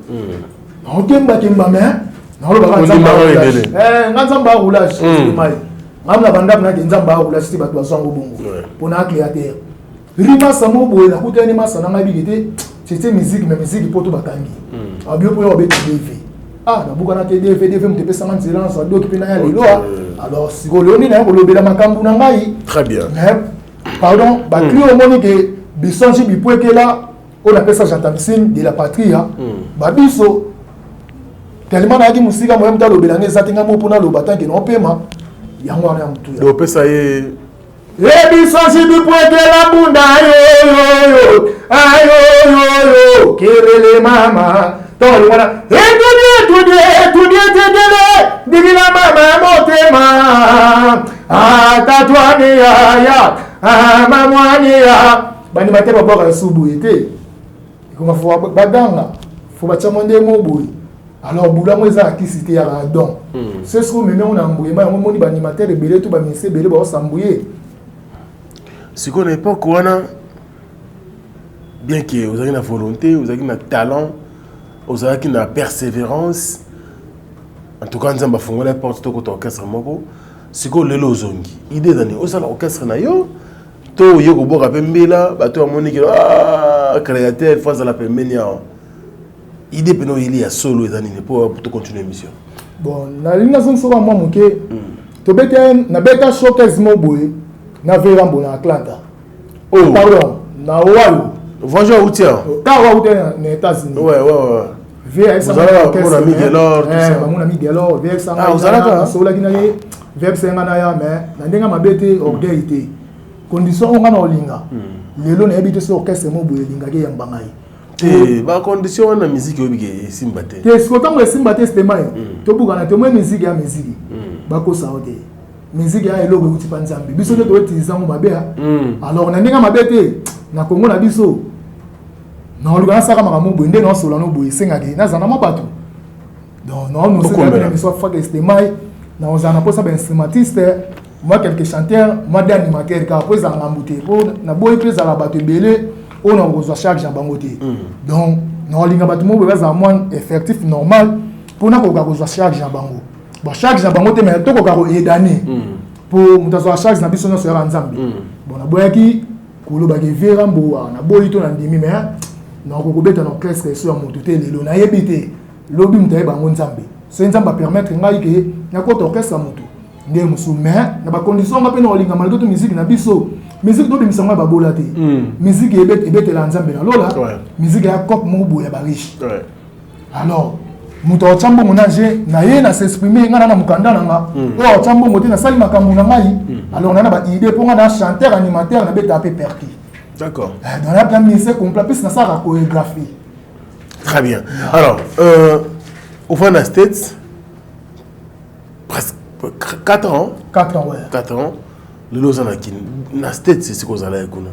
naokembakemba, mais nalobaka nga Nzambe aroulage mai ngam na bandako nake, Nzambe aroulage te, bato bazwango bongo mpona acréateur rimasa mo boye. Nakutani masa na ngai biki te, c'était musique, mais musique po to bakangi abio mpo yo babeta DV. Ah, nabukana te, DV, DV moto epesanga nzela nazwa doki mpe naya lelo. Alors sikoyo lelo nde naya kolobela makambo na ngai. Très bien. Mais pardon, bacri omoni ke bisongi bipwekela oyo napesa Jantamisine de la patrie babiso. Tellement nayaki mosika, moye moto alobela ngai eza te, ngai moko mpo naloba tanke naopema yango wana ya motuya. Opesa ye Ebiso sibi pwetela bunda ayoyoyo ayoyoyo kelele mama ntongo lingwana etudie etudie etudie tetele ndikila mama motema atatwani yaya amamwani ya bandima te babwaka lisusu boye te, ekoma fo baganga fo batya mwa nde mo boye. Alors bula yango eza na kisi te, yaka don. Se soki omemi yango na mbuyema yango, omoni baanimateur ebele to baministre ebele baosambuye. Sikoyo na époque wana, bien que ozalaki na volonté, ozalaki na talent, ozalaki na persévérance, en tout cas Nzambe afongola porte tokota orchestre moko. Sikoyo lelo ozongi, idée ezani osala orchestre na yo to oye kobwaka mpe mbela, bato bamoni ke ah, créateur fo azala pembeni awa? Idée mpena oyeli ya solo eza nini mpo tocontinue émission? Bon, nalingi nazongisa kaka mwa moke. Tobeta, nabeta showcase mo boye na Verambo na Atlanta. Oh. Pardon, na Ohio. Voyage auti awa? Kaka auti na États-Unis. Ouais. Mona Miguelor, tout ça. Bamona Miguelor. Ah, ozalaka? Nasololaki na ye, vx nga na ya, mais na ndenge mabe te, orgueil te, condition oyo nga na olinga lelo nayebi te so orchestre mo boye elingaki eyamba ngai. Te, bacondition wana musique oyebi ke esimba te. Te, siko ntango esimba te, stema ye tobukana te. Moi musique ya musique bakosa yo te, musique ya eloko euti mpa Nzambe, biso nde toutilize yango mabe. Alors na ndenge mabe te, na Kongo na biso naoluka nasaka makambo boye nde naosola no boye, esengaki nazala na mwa bato. Donc naonosena biso faka estemai, naozala na mposa bainstrumentiste, moi quelques chanteurs, moi des animateurs kaka, po ezala ngambu te, po naboyi mpe ezala bato ebele oyo na kozwa charge na bango te. Donc naolinga bato moko boye bazala mwa effectif normal mpo nakoka kozwa charge na bango. Bon, charge na bango te, mais tokoka koedane mpo moto azwa charge na biso nyonso yaka Nzambe. Bon, naboyaki kolobaka evera mbowa, naboyi to nandimi, mais nakoki kobeta na orchestre eso ya moto te lelo, nayebi te lobi, moto ayeba yango Nzambe. Soki Nzambe apermettre ngai ke nakota orchestre ya moto nde mosusu, mais na bacondition nga mpe na kolinga, malgré tout musique na biso, musique tobimisa ngo ya babola te. Musique ebetela Nzambe na lola. Musique ya cope moko boye ya bariche. Alors moto aotya mbongo na je na ye na s'exprime, ngai na na mokanda na nga oyo aotya mbongo te, nasali makambo na ngai. Alors na na baidée mpo ngai na chanteur animateur, nabetaka mpe perki. Donc na musicien complet, mpesi nasalaka chorégraphie. Très bien. Alors ofanda na States presque 4 ans. 4 ans, ouais. 4 ans. Lelo oza na Kini, na States esika ozala ye kuna,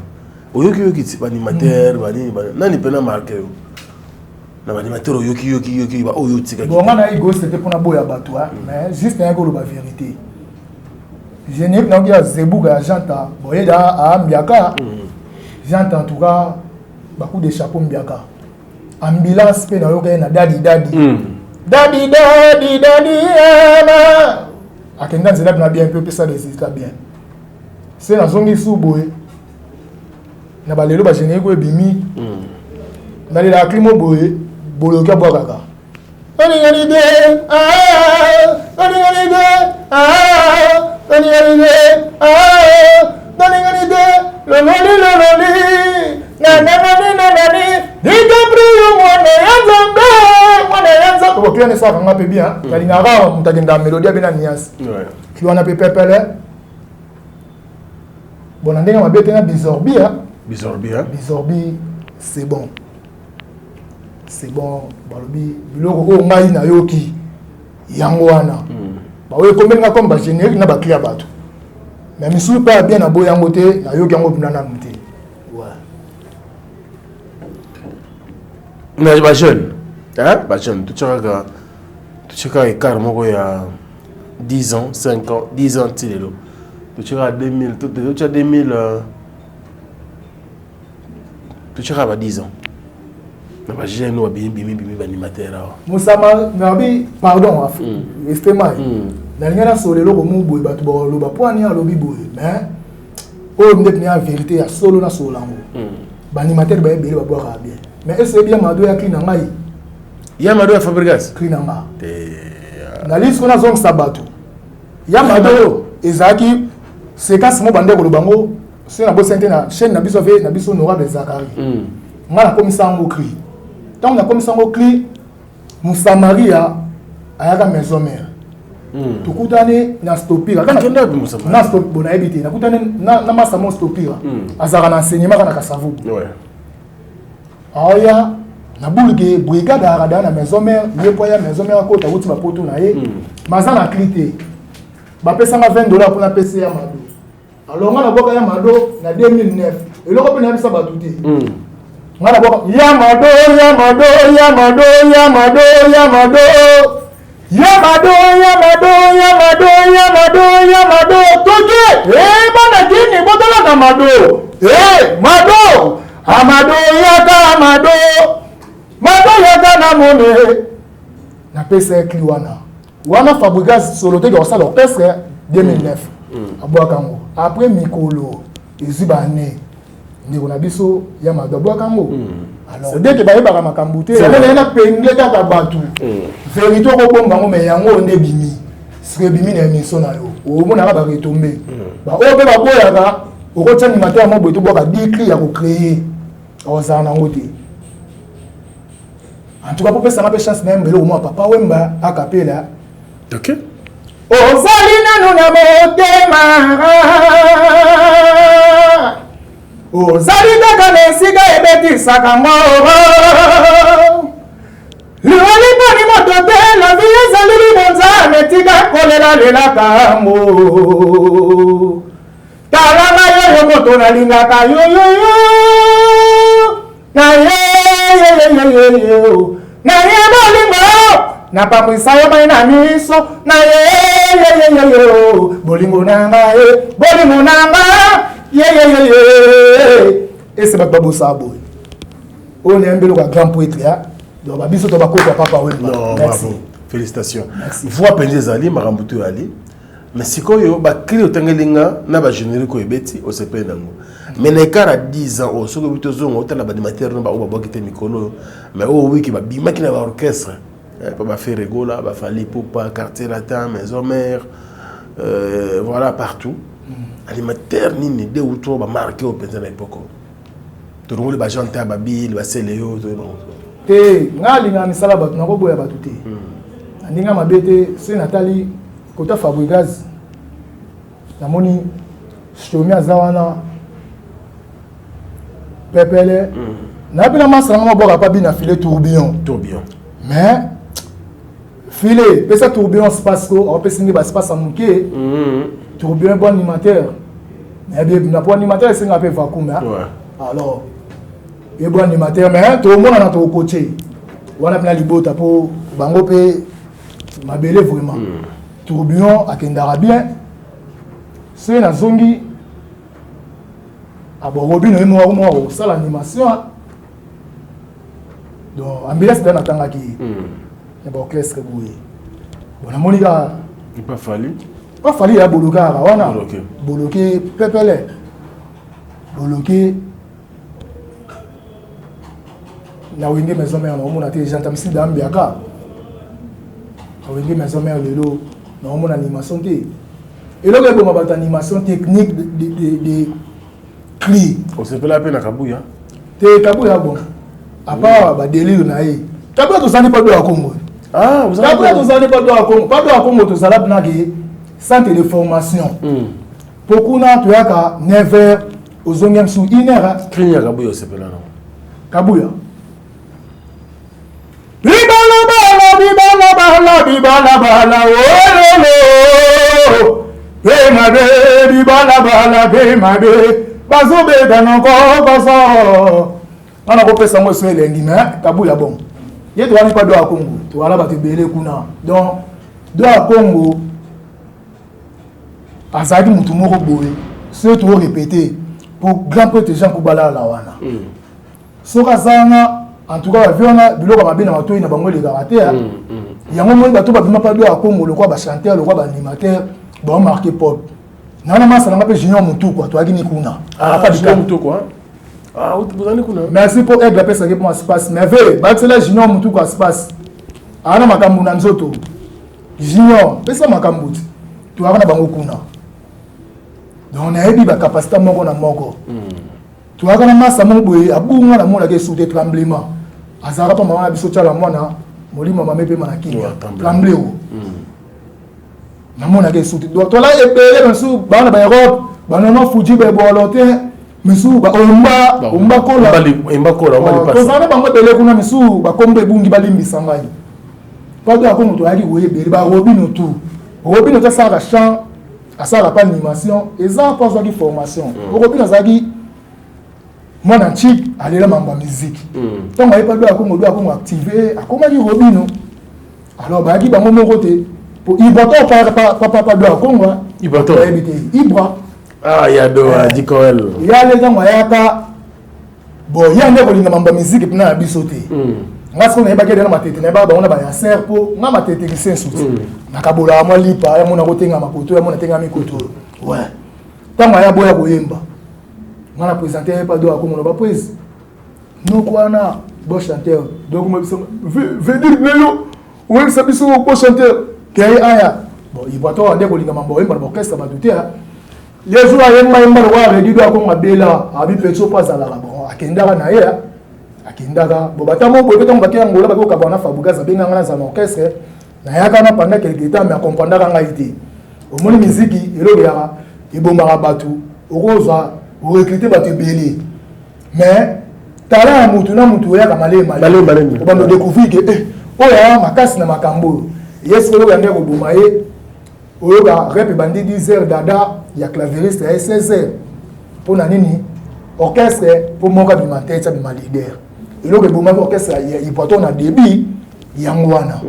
oyoki yoki ti baanimateur banini, nani mpena marke yo na baanimateur oyoki yoki yoki baoyo otikaki? Bon, nga na égoïste te mpona boya bato, mais juste nayaki koloba vérité. Générique nayoki ya Zebuka ya Janta boyeda aambiaka Janta, en tout cas bacoup de chapeau mbiaka. Ambulance mpe nayoka ye na Dadi Dadi Dadi Dadi Dadi ama akenda nzela mpena bien mpe opesa résultat bien. Se nazongi su boye na balelo bagénérique oyo ebimi, nalelaka klimo boye, boloki abwakaka olingani te, olingani te, olingani te, olingani te, lololi lololi nananani nanani DiCaprio mwana ya Nzambe, mwana ya Nzambe. Bon, client esalaka nga mpe bien, nalingaka moto akendaka mélodie abe na nuance cli wana mpe pepele. Bon, na ndenge mabe te, na Bizorbi. Bizorbi. Bizorbi, c'est bon, c'est bon. Balobi biloko oyo ngai nayoki yango wana, baoyo ekomeli nga comme bagénérique na bacli ya bato, mais misusu mpe ya bien, naboyi yango te, nayoki yango mpena nanu te. Ouais. Na bajeune, bajeune totiakaka, totiakaka écart moko ya 10 ans, 5 ans, 10 ans ti lelo, totiakaka 2000, totia 2000, totiakaka ba 10 ans na bajeune oyo babimi bimi bimi baanimateur awa. Mosama nabi, pardon, estema nalingi nasola eloko mu boye, bato baloba mpo ani alobi boye, mais oyo nde pene ya vérité ya solo, nasola yango. Baanimateur baebele babwakaka bien, mais ese oyebi ya Mado ya cri na ngai? Ya Mado ya Fabrigas? Cri na nga nalisi ko nazongisa bato ya Mado ezalaki séquence mo bande koloba ngo soki nabosani te na chaîne na biso ave na biso honorable Zakari. Nga nakomisa yango cri. Ntango nakomisa yango cri, Mosamaria. Ayaka maison mère. Tokutani na Stopira. Na stop bon nayebi te. Nakutani na na masa mo Stopira. Azalaka na enseignement kaka na Kasavubu. Aoya na bulge brigade ayaka na maison mère, ye po aya maison mère akota wuti bapoto na ye. Maza na cli te. Bapesanga 20 $ mpona pesa ya Mado. Alors nga nabwaka ya Mado na 2009. Eloko mpe nayebisa bato te. Nga nabwaka ya Mado, ya Mado, ya Mado, ya Mado, ya Mado. Ya Mado, ya Mado, ya Mado, ya Mado, ya Mado. Toke! Eh, bana kini botalaka Mado. Eh, Mado! Amado yaka Mado. Mado yaka na mone. Napesa ye cli wana. Wana Fabregas solo te kosala orchestre 2009. Abwaka yango. Après mikolo ezwi ba année. Ndeko na biso ya Mado abwaka yango. Alors dès que bayebaka makambo te, yango naye na penge kaka bato. Vérité okobomba yango, mais yango nde ebimi. Soki ebimi na émission na yo, omonaka ba retombées. Ba oyo mpe baboyaka, okotia animateur moko boye tobwaka 10 cris ya kocréer. Ozala nango te. En tout cas, popesanga mpe chance na ye mbele okomona Papa Wemba akapela. Ozali nanu na motema, ozali kaka na esika ebetisaka ngo. Liwa liponi moto te, la vie ezali libonzame, tika kolelalelaka ngo. Tala ngai oyo moto nalingaka yoyoyo na ye na ye bolingo napangwisa yo mai na miso na ye bolingo na ngai, bolingo na ngai yeyeyeye. Ese bato babosaka boye oyo nayambi eloko ya grand prêtre ya donc babiso to bakoko ya Papa Wemba. Non, Merci. bravo. Félicitations. Voix mpenza ezali makambo to oyali, mais sikoyo bacri otangeli nga na bagénérique oyo ebeti, osepeli nango, mais na écart ya 10 ans oyo, soki obi tozonga otala baanimateur no baoyo babwaki te mikolo oyo, mais oyo wiki babimaki na baorchestre mpo baFerre Gola, baFally Ipupa, Quartier Latin, Maison Mère, voilà, partout, animateur nini deux ou trois bamarqué oyo mpenza na époque oyo tolongoli bagente ya babile basele yo toyeba? Te, nga alingaka misala bato, nakoboya bato te na ndenge ya mabe te. Soki natali kota Fabregas, namoni Shomi aza wana pepele nayebi na masa nanga mabwaka pa bina file tourbillon. Tourbillon. Mais file pesa tourbillon space ko aopesi nde baspace ya moke. Tourbillon bon animateur, nayebi na po animateur esengaka mpe vacuum. Alors ye bon animateur, mais tomonana tokokotie wana mpena libota mpo bango mpe mabele vraiment. Tourbillon akendaka bien. Soki nazongi aborobino ye moko moko kosala animation, donc ambulance da natangaki ye na baorchestre boye. Bon, namoni kaka. Pas Fally. Pas Fally ya boloke kaka wana, boloke pepele, boloke na Wenge Maison Mère. Naomona te gentamisi dambiaka na Wenge Maison Mère. Lelo naomona animation te, eloko eboma bato, animation technique de cri. Osepela mpe na Kabuya? Te, Kabuya bon, à part badélire na ye. Kabuya tozali pa do ya Congo. Kabuya tozali pa do ya Congo, pa do ya Congo tozala mpinaki centre de formation mpo kuna toyaka 9 heures, ozongi mosusu 1 heure. Cri ya Kabuya osepela nango? Kabuya bibalabala, bibalabala, bibalabala, ololo pe mabe, bibalabala pe mabe, bazobeta nokokoso nga nakopesa yango eso elengi. Mais Kabuya bon, ye toyani mpa do ya Congo, toyala bato ebele kuna. Donc do ya Congo azalaki motu moko boye. Soki torépété po grand prêtre Jean Kubalala wana, soki aza wana, en tout cas bavie wana biloko ya mabe na matoi na bango elekaka te. Yango moi bato babima mpa do ya Congo lokwa bachanteur, lokwa baanimateur, baomarqué pop nana masa nanga mpe Junior Mutukwa, toyaki ni kuna. Merci mpo Aigle apesaki mpo espace, mais ve bakisela Junior Mutukwa espace aa na makambo na nzoto. Junior pesa makambo ti toyaka na bango kuna. Donc nayebi bacapacité moko na moko. Toyaka na masa moko boye abunga, namonaki esu te, tremblement azalaka mpa mama na biso tiala mwana. Molimo mama epema na kimia. Tremble o. Namonaka esuki. Donc tola ebele misusu bana ba Europe, banono Fuji bebolo te. Misusu ba omba, omba kola. Omba kola, omba lipasa. Tozala na bango ebele kuna misusu bakombo ebungi balimbisa ngai. Pado ya Kongo toyaki koye ebele ba Robino tout. Robino to asalaka chant, asalaka pa animation, eza mpo azwaki formation. Robino azalaki mwana ntchik alela mambo ya miziki. Ntango aye pado ya Kongo, do ya Kongo active, akomaki Robino. Alors bayaki bango moko te. Po Ibra to pa pa pa do ya Kongo. Ibra to. Bayebi te. Ibra. Ah, ya do Dikoel. Ya le ntango ayaka bon ye nde kolinga mambo ya miziki mpena na biso te. Nga sikoyo nayebaki ede na matete, nayebaka bango na bayaser mpo nga matete lisensu te. Nakabolaka mwa lipa, ya mona kotengama koto, ya mona tengami koto. Ouais. Ntango aya boya koyemba. Nga na présenter ye pa do ya Kongo na ba prise. Noko wana bon chanteur. Donc moi biso venir lelo oyebisa biso bon chanteur. Kei aya. Bon, Ibrator ande kolinga mambo oyemba na orchestre bato te. Ye jour ayemba yemba lokola Redi do akonga bela, abi petso po azalaka bon, akendaka na ye. Akendaka. Bon, bata mo boye ntango bakei Angola baki kokabwana na Fabregas abengaka nga nazala na orchestre. Nayaka na pendant quelque temps mais akomprendaka ngai te. Omoni miziki eloko yaka ebomaka bato, okozwa orecruter bato ebele. Mais talent ya mutu na mutu oyaka malemi malemi. Obanda découvrir que oyo aya makasi na makambo oyo. Ye sikoyo oyo yande koboma ye. Oyoka rep ebandi 10 heures dada ya claveriste ya 16 heures. Mpo na nini? Orchestre mpo moko abima tête abima leader. Eloko ebomaki orchestre ya Ibrator na début yango wana.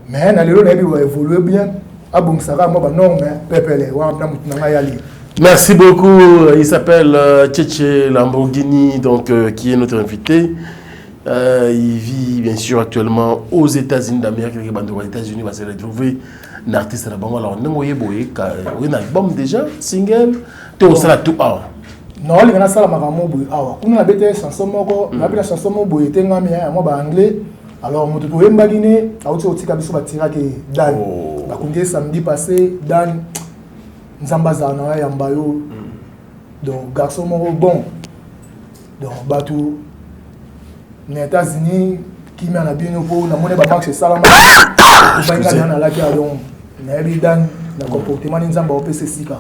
Mais na lelo nayebi ba évoluer bien, abongisaka mwa ba norme pepele wana na mutu na ngai ali. Merci beaucoup. Il s'appelle Tchétché Lamborghini, donc qui est notre invité. Il vit bien sûr actuellement aux États-Unis d'Amérique. Les États-Unis va se retrouver un artiste là-bas. Alors, nous avons un album déjà, single, tout ça tout awa. Non, les gars, ça la makambo boye awa. Kuna na bete chanson moko, na bete chanson moko boye tenga mi ya moi ba anglais. Alors moto toyembaki ne auti otika biso batiraki Dan. Bakundi samedi passé Dan Nzamba azala na ya yamba yo. Donc garçon moko bon. Donc bato na États-Unis kimia na bino po na moni ba marche esalama. Obangi na laki ya donc nayebi Dan na comportement ni Nzamba opesa esika.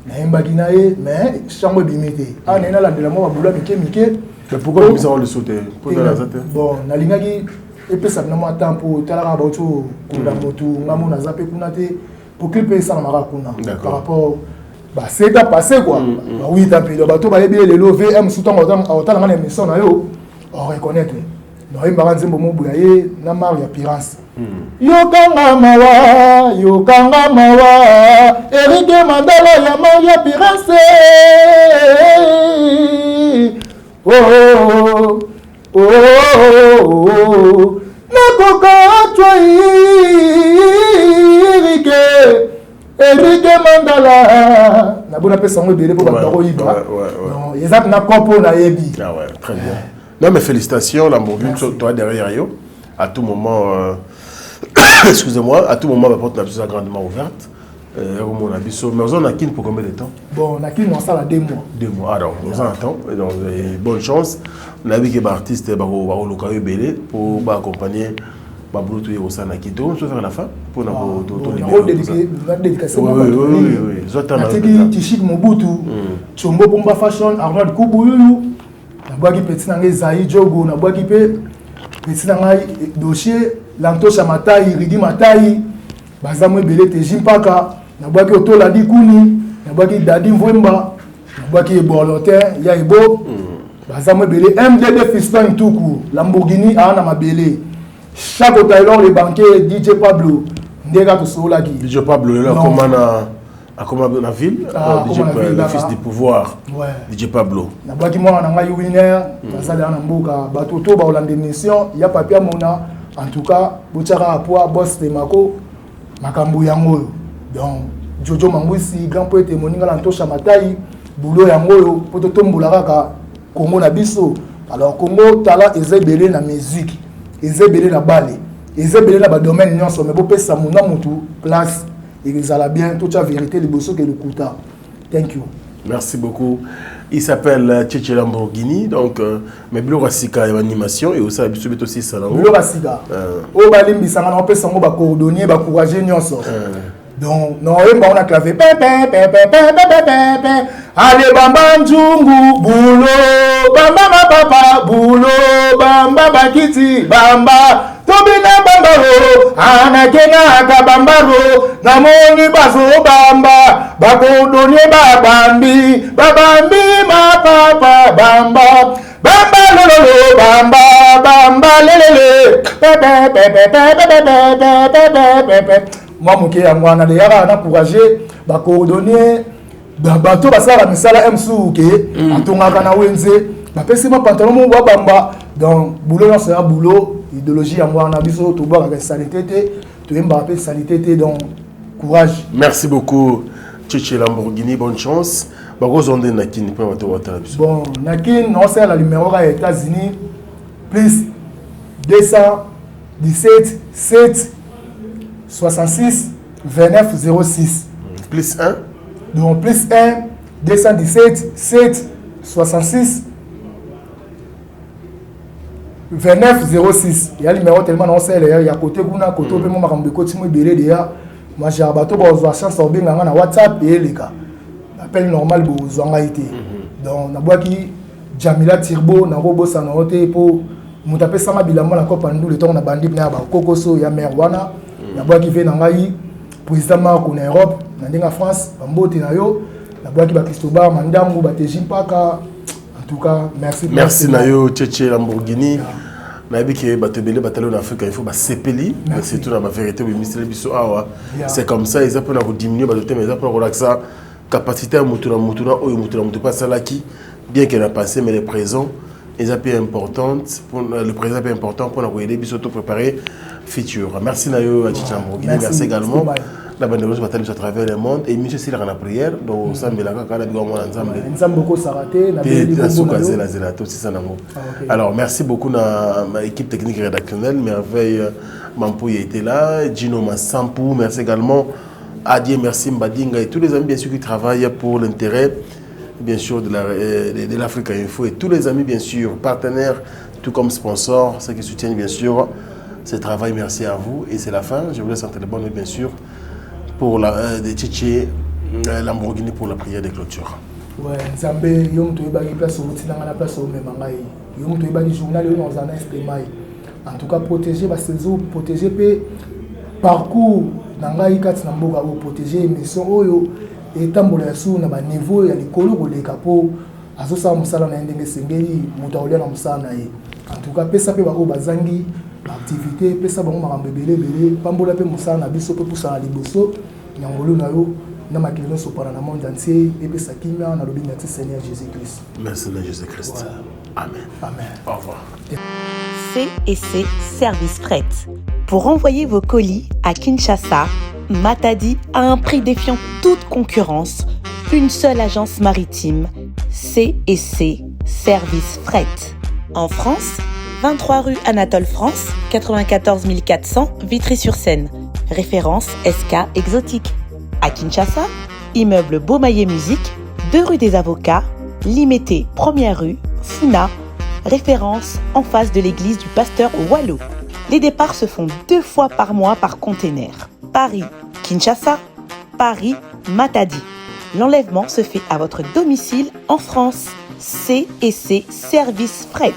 Nayembaki na ye mais chambre ebimi te. Ah naye nalandela mwa babula mike mike. Mais pourquoi vous avez le sauté? Pourquoi la sauté? Bon, nalingaki epesa bino mwa temps po talaka bauti kokunda motu ngambo naza mpe kuna te po clip esalamaka kuna par rapport ba 7 ans passé quoi. Ba 8 ans mpe bato bayebi ye lelo VM su ntango aotalanga na émission na yo oreconnaître. Nayembaka nzembo mobu ya ye na mar ya Pirance. Yokanga mawa, yokanga mawa, Eric Mandala ya mar ya Pirance. Oh, oh, oh, oh, oh. Nakoka atwa Eric, Eric Mandala. Nabona pesa ngo ebele po bato bakoyiba. Non, eza na kopo nayebi. Ah ouais, très bien. Non mais félicitations Lamborghini, toi derrière yo. À tout moment, excusez-moi, à tout moment ma porte est grandement ouverte. Mais on a pour combien de temps? Bon, on a kin, on sala 2 mois. 2 mois, alors on en attend. Et donc, et bonne chance. On a vu que l'artiste va au belé pour accompagner Baboutou et Osana qui tourne sur la fin pour nous dédicacer. Oui, oui, oui. Tishik Mobutu, Chombo Bomba Fashion, Arnold Kubouyou, nabwaki petit na ngai Zaï Djogo, nabwaki pe petit na ngai dossier Lantosha Matai, Ridi Matai, baza mo ebele te Jimpaka, nabwaki Otola Dikuni, nabwaki Dadi Mvwemba, nabwaki Ebolotin ya Ebo, baza mo ebele MDD Fiston Ntuku, Lamborghini aana mabele. Chaco Taylor le banquier DJ Pablo ndeka tosololaki. DJ Pablo lelo akoma na akoma na ville, DJ le fils du pouvoir. Ouais. DJ Pablo. Nabwaki mwana na ngai winner, nazali na mboka bato to ba olanda émission ya Papia Mona en tout cas botiaka poids boss de Mako makambo yango oyo. Donc Jojo Mangwisi grand poète moninga na Ntosha Matai boulot yango oyo po totombola kaka Congo na biso. Alors Congo tala eza ebele na musique, eza ebele na bale, eza ebele na ba domaine nyonso, mais bopesa mona mutu place ezala bien, totia vérité liboso ke lokuta. Thank you. Merci beaucoup. Il s'appelle euh, Tchétché Lamborghini, donc, euh, mais biloko ya sika ya animation et osala biso beto sisa nango. Biloko ya sika. Euh. Oyo balimbisanga na opesa yango ba coordonnier, ba courageux nyonso. Donc, na oyemba ngo na clavier. Pe pe pe pe pe pe pe pe pe. Ale bamba nzungu bulo bamba mapapa bulo bamba bakiti bamba tobina bambaro anakenaka bambaro namoni bazobamba bakodonie babambi babambi mapapa bamba bamba lololo bamba bamba lelele pepepepepepepepepepepe mwa moke yango wana deyaka na courage bacoordonnier bato basalaka misala msu ke mm. atongaka na wenze bapesi mwa pantalon moko babamba donc boulot nyonso ya boulot idéologie yango wana biso tobwakaka salite te toyembaka mpe salite te donc courage. Merci beaucoup Tchétché Lamborghini, bonne chance. Bakozwa nde na Kin mpo bato batala biso. Bon, na Kin naosala numéro ya États-Unis plus 217 7 66 29 06. Plus 1 Donc plus 1 217 7 66 29 06 ya numéro tellement naosala ya côté kuna côté mpe mo makambo ekoti mo ebele deya majara bato bazwa chance ya kobenga nga na whatsapp eyeleka appel normal bozwa ngai te mhm. donc nabwaki jamila tirbo nakobosana yo te mpo moto apesanga bilamba na kopa ndule ntango na bandi na ya bakokoso ya mare wana mhm. nabwaki ve na ngai président marco na europe na ndenge ya france bambote na yo nabwaki bacristobar mandangu bateji mpaka en tout cas merci merci na yo cheche lamborghini yeah. Nayebi ke bato ebele batali na afrika il faut basepeli surtout na bavérité obimiseli biso awa. C'est comme ça, eza mpona kodiminue bato te, mais eza mpona kolakisa capacité ya motu na motu na oyo motu na motu mpe asalaki, bien que na passé, mais le présent eza mpe importante, le présent mpe important mpona koyede biso to préparer futur. Merci na yo Tchétché Lamborghini, merci également na bandeko nyonso batali biso à travers le monde. Émission esilaka na prière, donc osambelaka kaka na biko mwana Nzambe. Nzambe okosaka te. Na suka zelazela tosisa nango. Alors merci beaucoup na ma équipe technique rédactionnelle. Merveille Mampouy était là, Gino Massampou, merci également Adieu, merci Mbadinga et tous les amis bien sûr qui travaillent pour l'intérêt bien sûr de l'Afrique Info et tous les amis bien sûr partenaires tout comme sponsors, ceux qui soutiennent bien sûr ce travail, merci à vous. Et c'est la fin, je vous laisse entre les bonnes bien sûr pour la de Tchétché Lamborghini pour la prière de clôture. Ouais, Nzambe, yo moto oyebaki place outi nanga na place omema ngai, yo moto oyebaki journal oyo nakozala na estemai. En tout cas protéger ba saison, protéger pe parcours na ngai kati na mboka oyo, protéger émission oyo etambola ya sous na ba niveau ya likolo koleka po azosala mosala na ye ndenge esengeli, moto akolia na mosala na ye. En tout cas pesa pe baoyo bazangi ba activité, pesa bango makambo ebele ebele, pambola pe mosala na biso pe pusana liboso na ngolu na yo na makili nyonso pana na monde entier, epesa kimia. Nalobi merci Seigneur Jésus-Christ. Merci Seigneur Jésus-Christ. Voilà. Amen. Amen. Au revoir. C et C Service Fret. Pour envoyer vos colis à Kinshasa, Matadi à un prix défiant toute concurrence, une seule agence maritime, C et C Service Fret. En France, 23 rue Anatole France, 94 400 Vitry-sur-Seine. Référence SK Exotique. À Kinshasa, immeuble Beaumaillé Musique, 2 rue des Avocats, Limété, 1er rue, Funa, référence en face de l'église du pasteur Wallo. Les départs se font 2 fois par mois par container. Paris, Kinshasa, Paris, Matadi. L'enlèvement se fait à votre domicile en France. C et C Service Fret.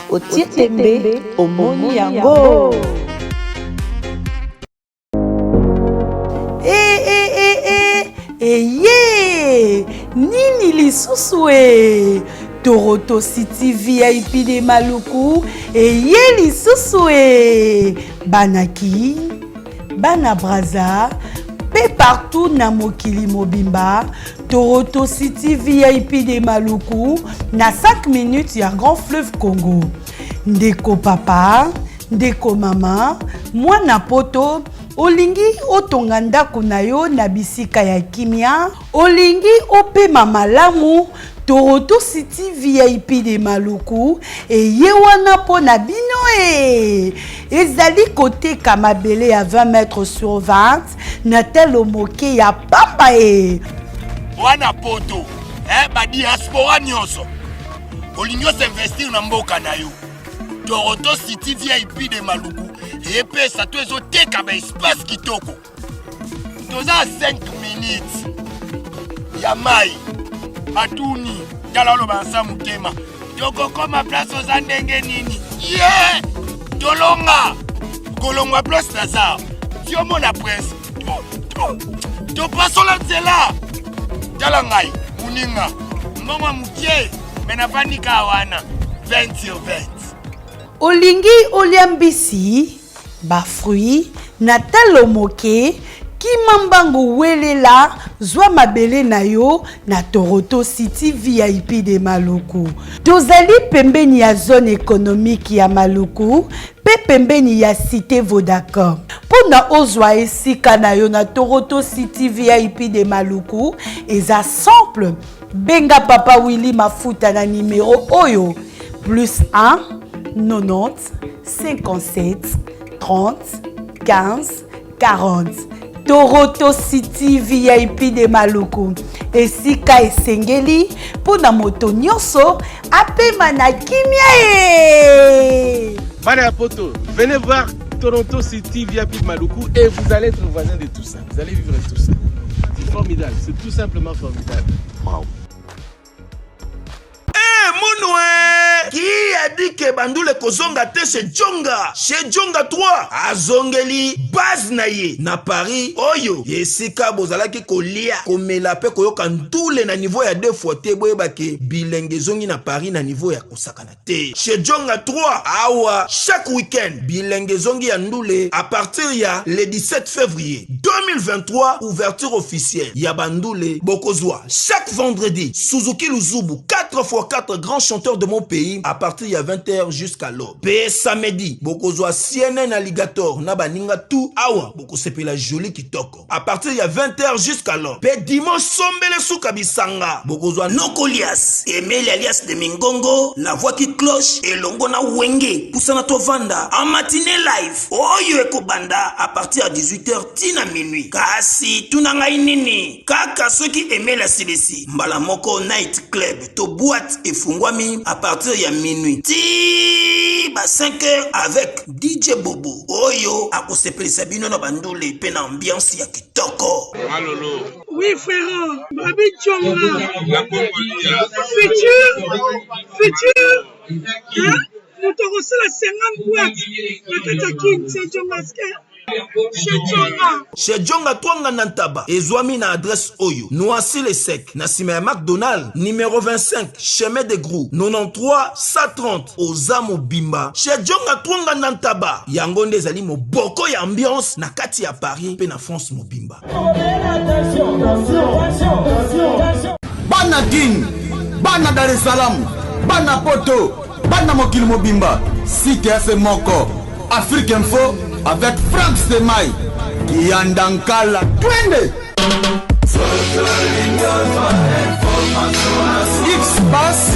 Au Tirtembe, au Moniango. Eh, eh, eh, eh, eh, ye! Nini lisusu e? Toronto City VIP de Maluku eye lisusu e! Bana Kin, bana Brazza, pe partout na mokili mobimba, Toronto City VIP de Maluku na 5 minutes ya Grand Fleuve Congo. Ndeko papa, ndeko mama, mwana poto, olingi otonga ndako na yo na bisika ya kimia, olingi opema malamu, Toronto City VIP de Maluku eye wana mpo na bino e. Ezali koteka mabele ya 20 mètres sur 20 na talo moke ya pamba e. Wana poto, Eh, badiaspora nyonso olingi osinvestir na mboka na yo, Toronto City VIP de Maluku epesa to ezoteka baespace kitoko. Toza 5 minutes ya mai. Batuni tala, oloba nsa motema, tokokoma place oza ndenge nini? Ye yeah! Tolonga kolongwa place Lazare, tiomona prince, topasola nzela. Tala ngai moninga, mbongo ya mokie me navandi kaka wana 20 sur 20. Olingi olia mbisi, bafruit na talo moke, kima mbangu, welela, zwa mabele na yo na Toronto City VIP de Maluku. Tozali pembeni ya zone économique ya Maluku mpe pembeni ya cité Vodacom. Mpo na ozwa esika na yo na Toronto City VIP de Maluku, eza simple: benga papa Willy Mafuta na nimero oyo: plus 1 90 57 30 15 40. Toronto City VIP de Maluku, esika esengeli mpo na moto nyonso apema na kimia ye. Bana ya poto, venez voir Toronto City VIP de Maluku et vous allez être voisin de tout ça. Vous allez vivre tout ça. C'est formidable, c'est tout simplement formidable. Wow. Eh, munwe qui a dit que bandule kozonga te chez Djonga? Chez Djonga 3 azongeli base na ye na Paris, oyo esika bozalaki kolia, komela mpe koyoka ndule na niveau ya deux fois te. Boyeba ke bilenge ezongi na Paris na niveau ya kosakana te. Chez Djonga 3 awa, chaque week-end bilenge ezongi ya ndule. À partir ya le 17 février 2023, ouverture officielle ya bandule. Bokozwa chaque vendredi Suzuki Luzubu 4x4, grand chanteur de mon pays, à partir ya 20h jusqu'à l'aube. Pe samedi bokozwa CNN Alligator na baninga tout awa, bokosepela joli kitoko à partir ya 20h jusqu'à l'aube. Pe dimanche, sombele suka bisanga, bokozwa Nokolias Emeli alias de Mingongo, la voix qui cloche, elongo na Wenge pusana tovanda en matinée live, oyo ekobanda à partir ya 18h tina minuit. Kasi tuna ngai nini kaka, soki Emeli asilisi, mbala moko night club to boîte efungwami à partir ya minuit ti ba 5 heures avec DJ Bobo, oyo akosepelisa bino na bandule mpe na ambiance ya kitoko. Malolo. Oui frère, Babi Djonga. Futur, futur. Hein? Moto akosala 50 boîte na kati ya Kin, c'est Djongaske. Chez Djonga. Chez Djonga Twanga na Ntaba ezwami na adresse oyo: Noisy le Sec, na nsima ya McDonald, numéro 25, chemin de Grou, 93 130. Oza mobimba chez Djonga Twanga na Ntaba. Yango nde ezali moboko ya ambiance na kati ya Paris mpe na France mobimba. Bana Kin, bana Dar es Salaam, bana poto, bana mokili mobimba, site ya se moko, Afrique Info avec Frank Semai Kiyanda Nkala. Twende X pass.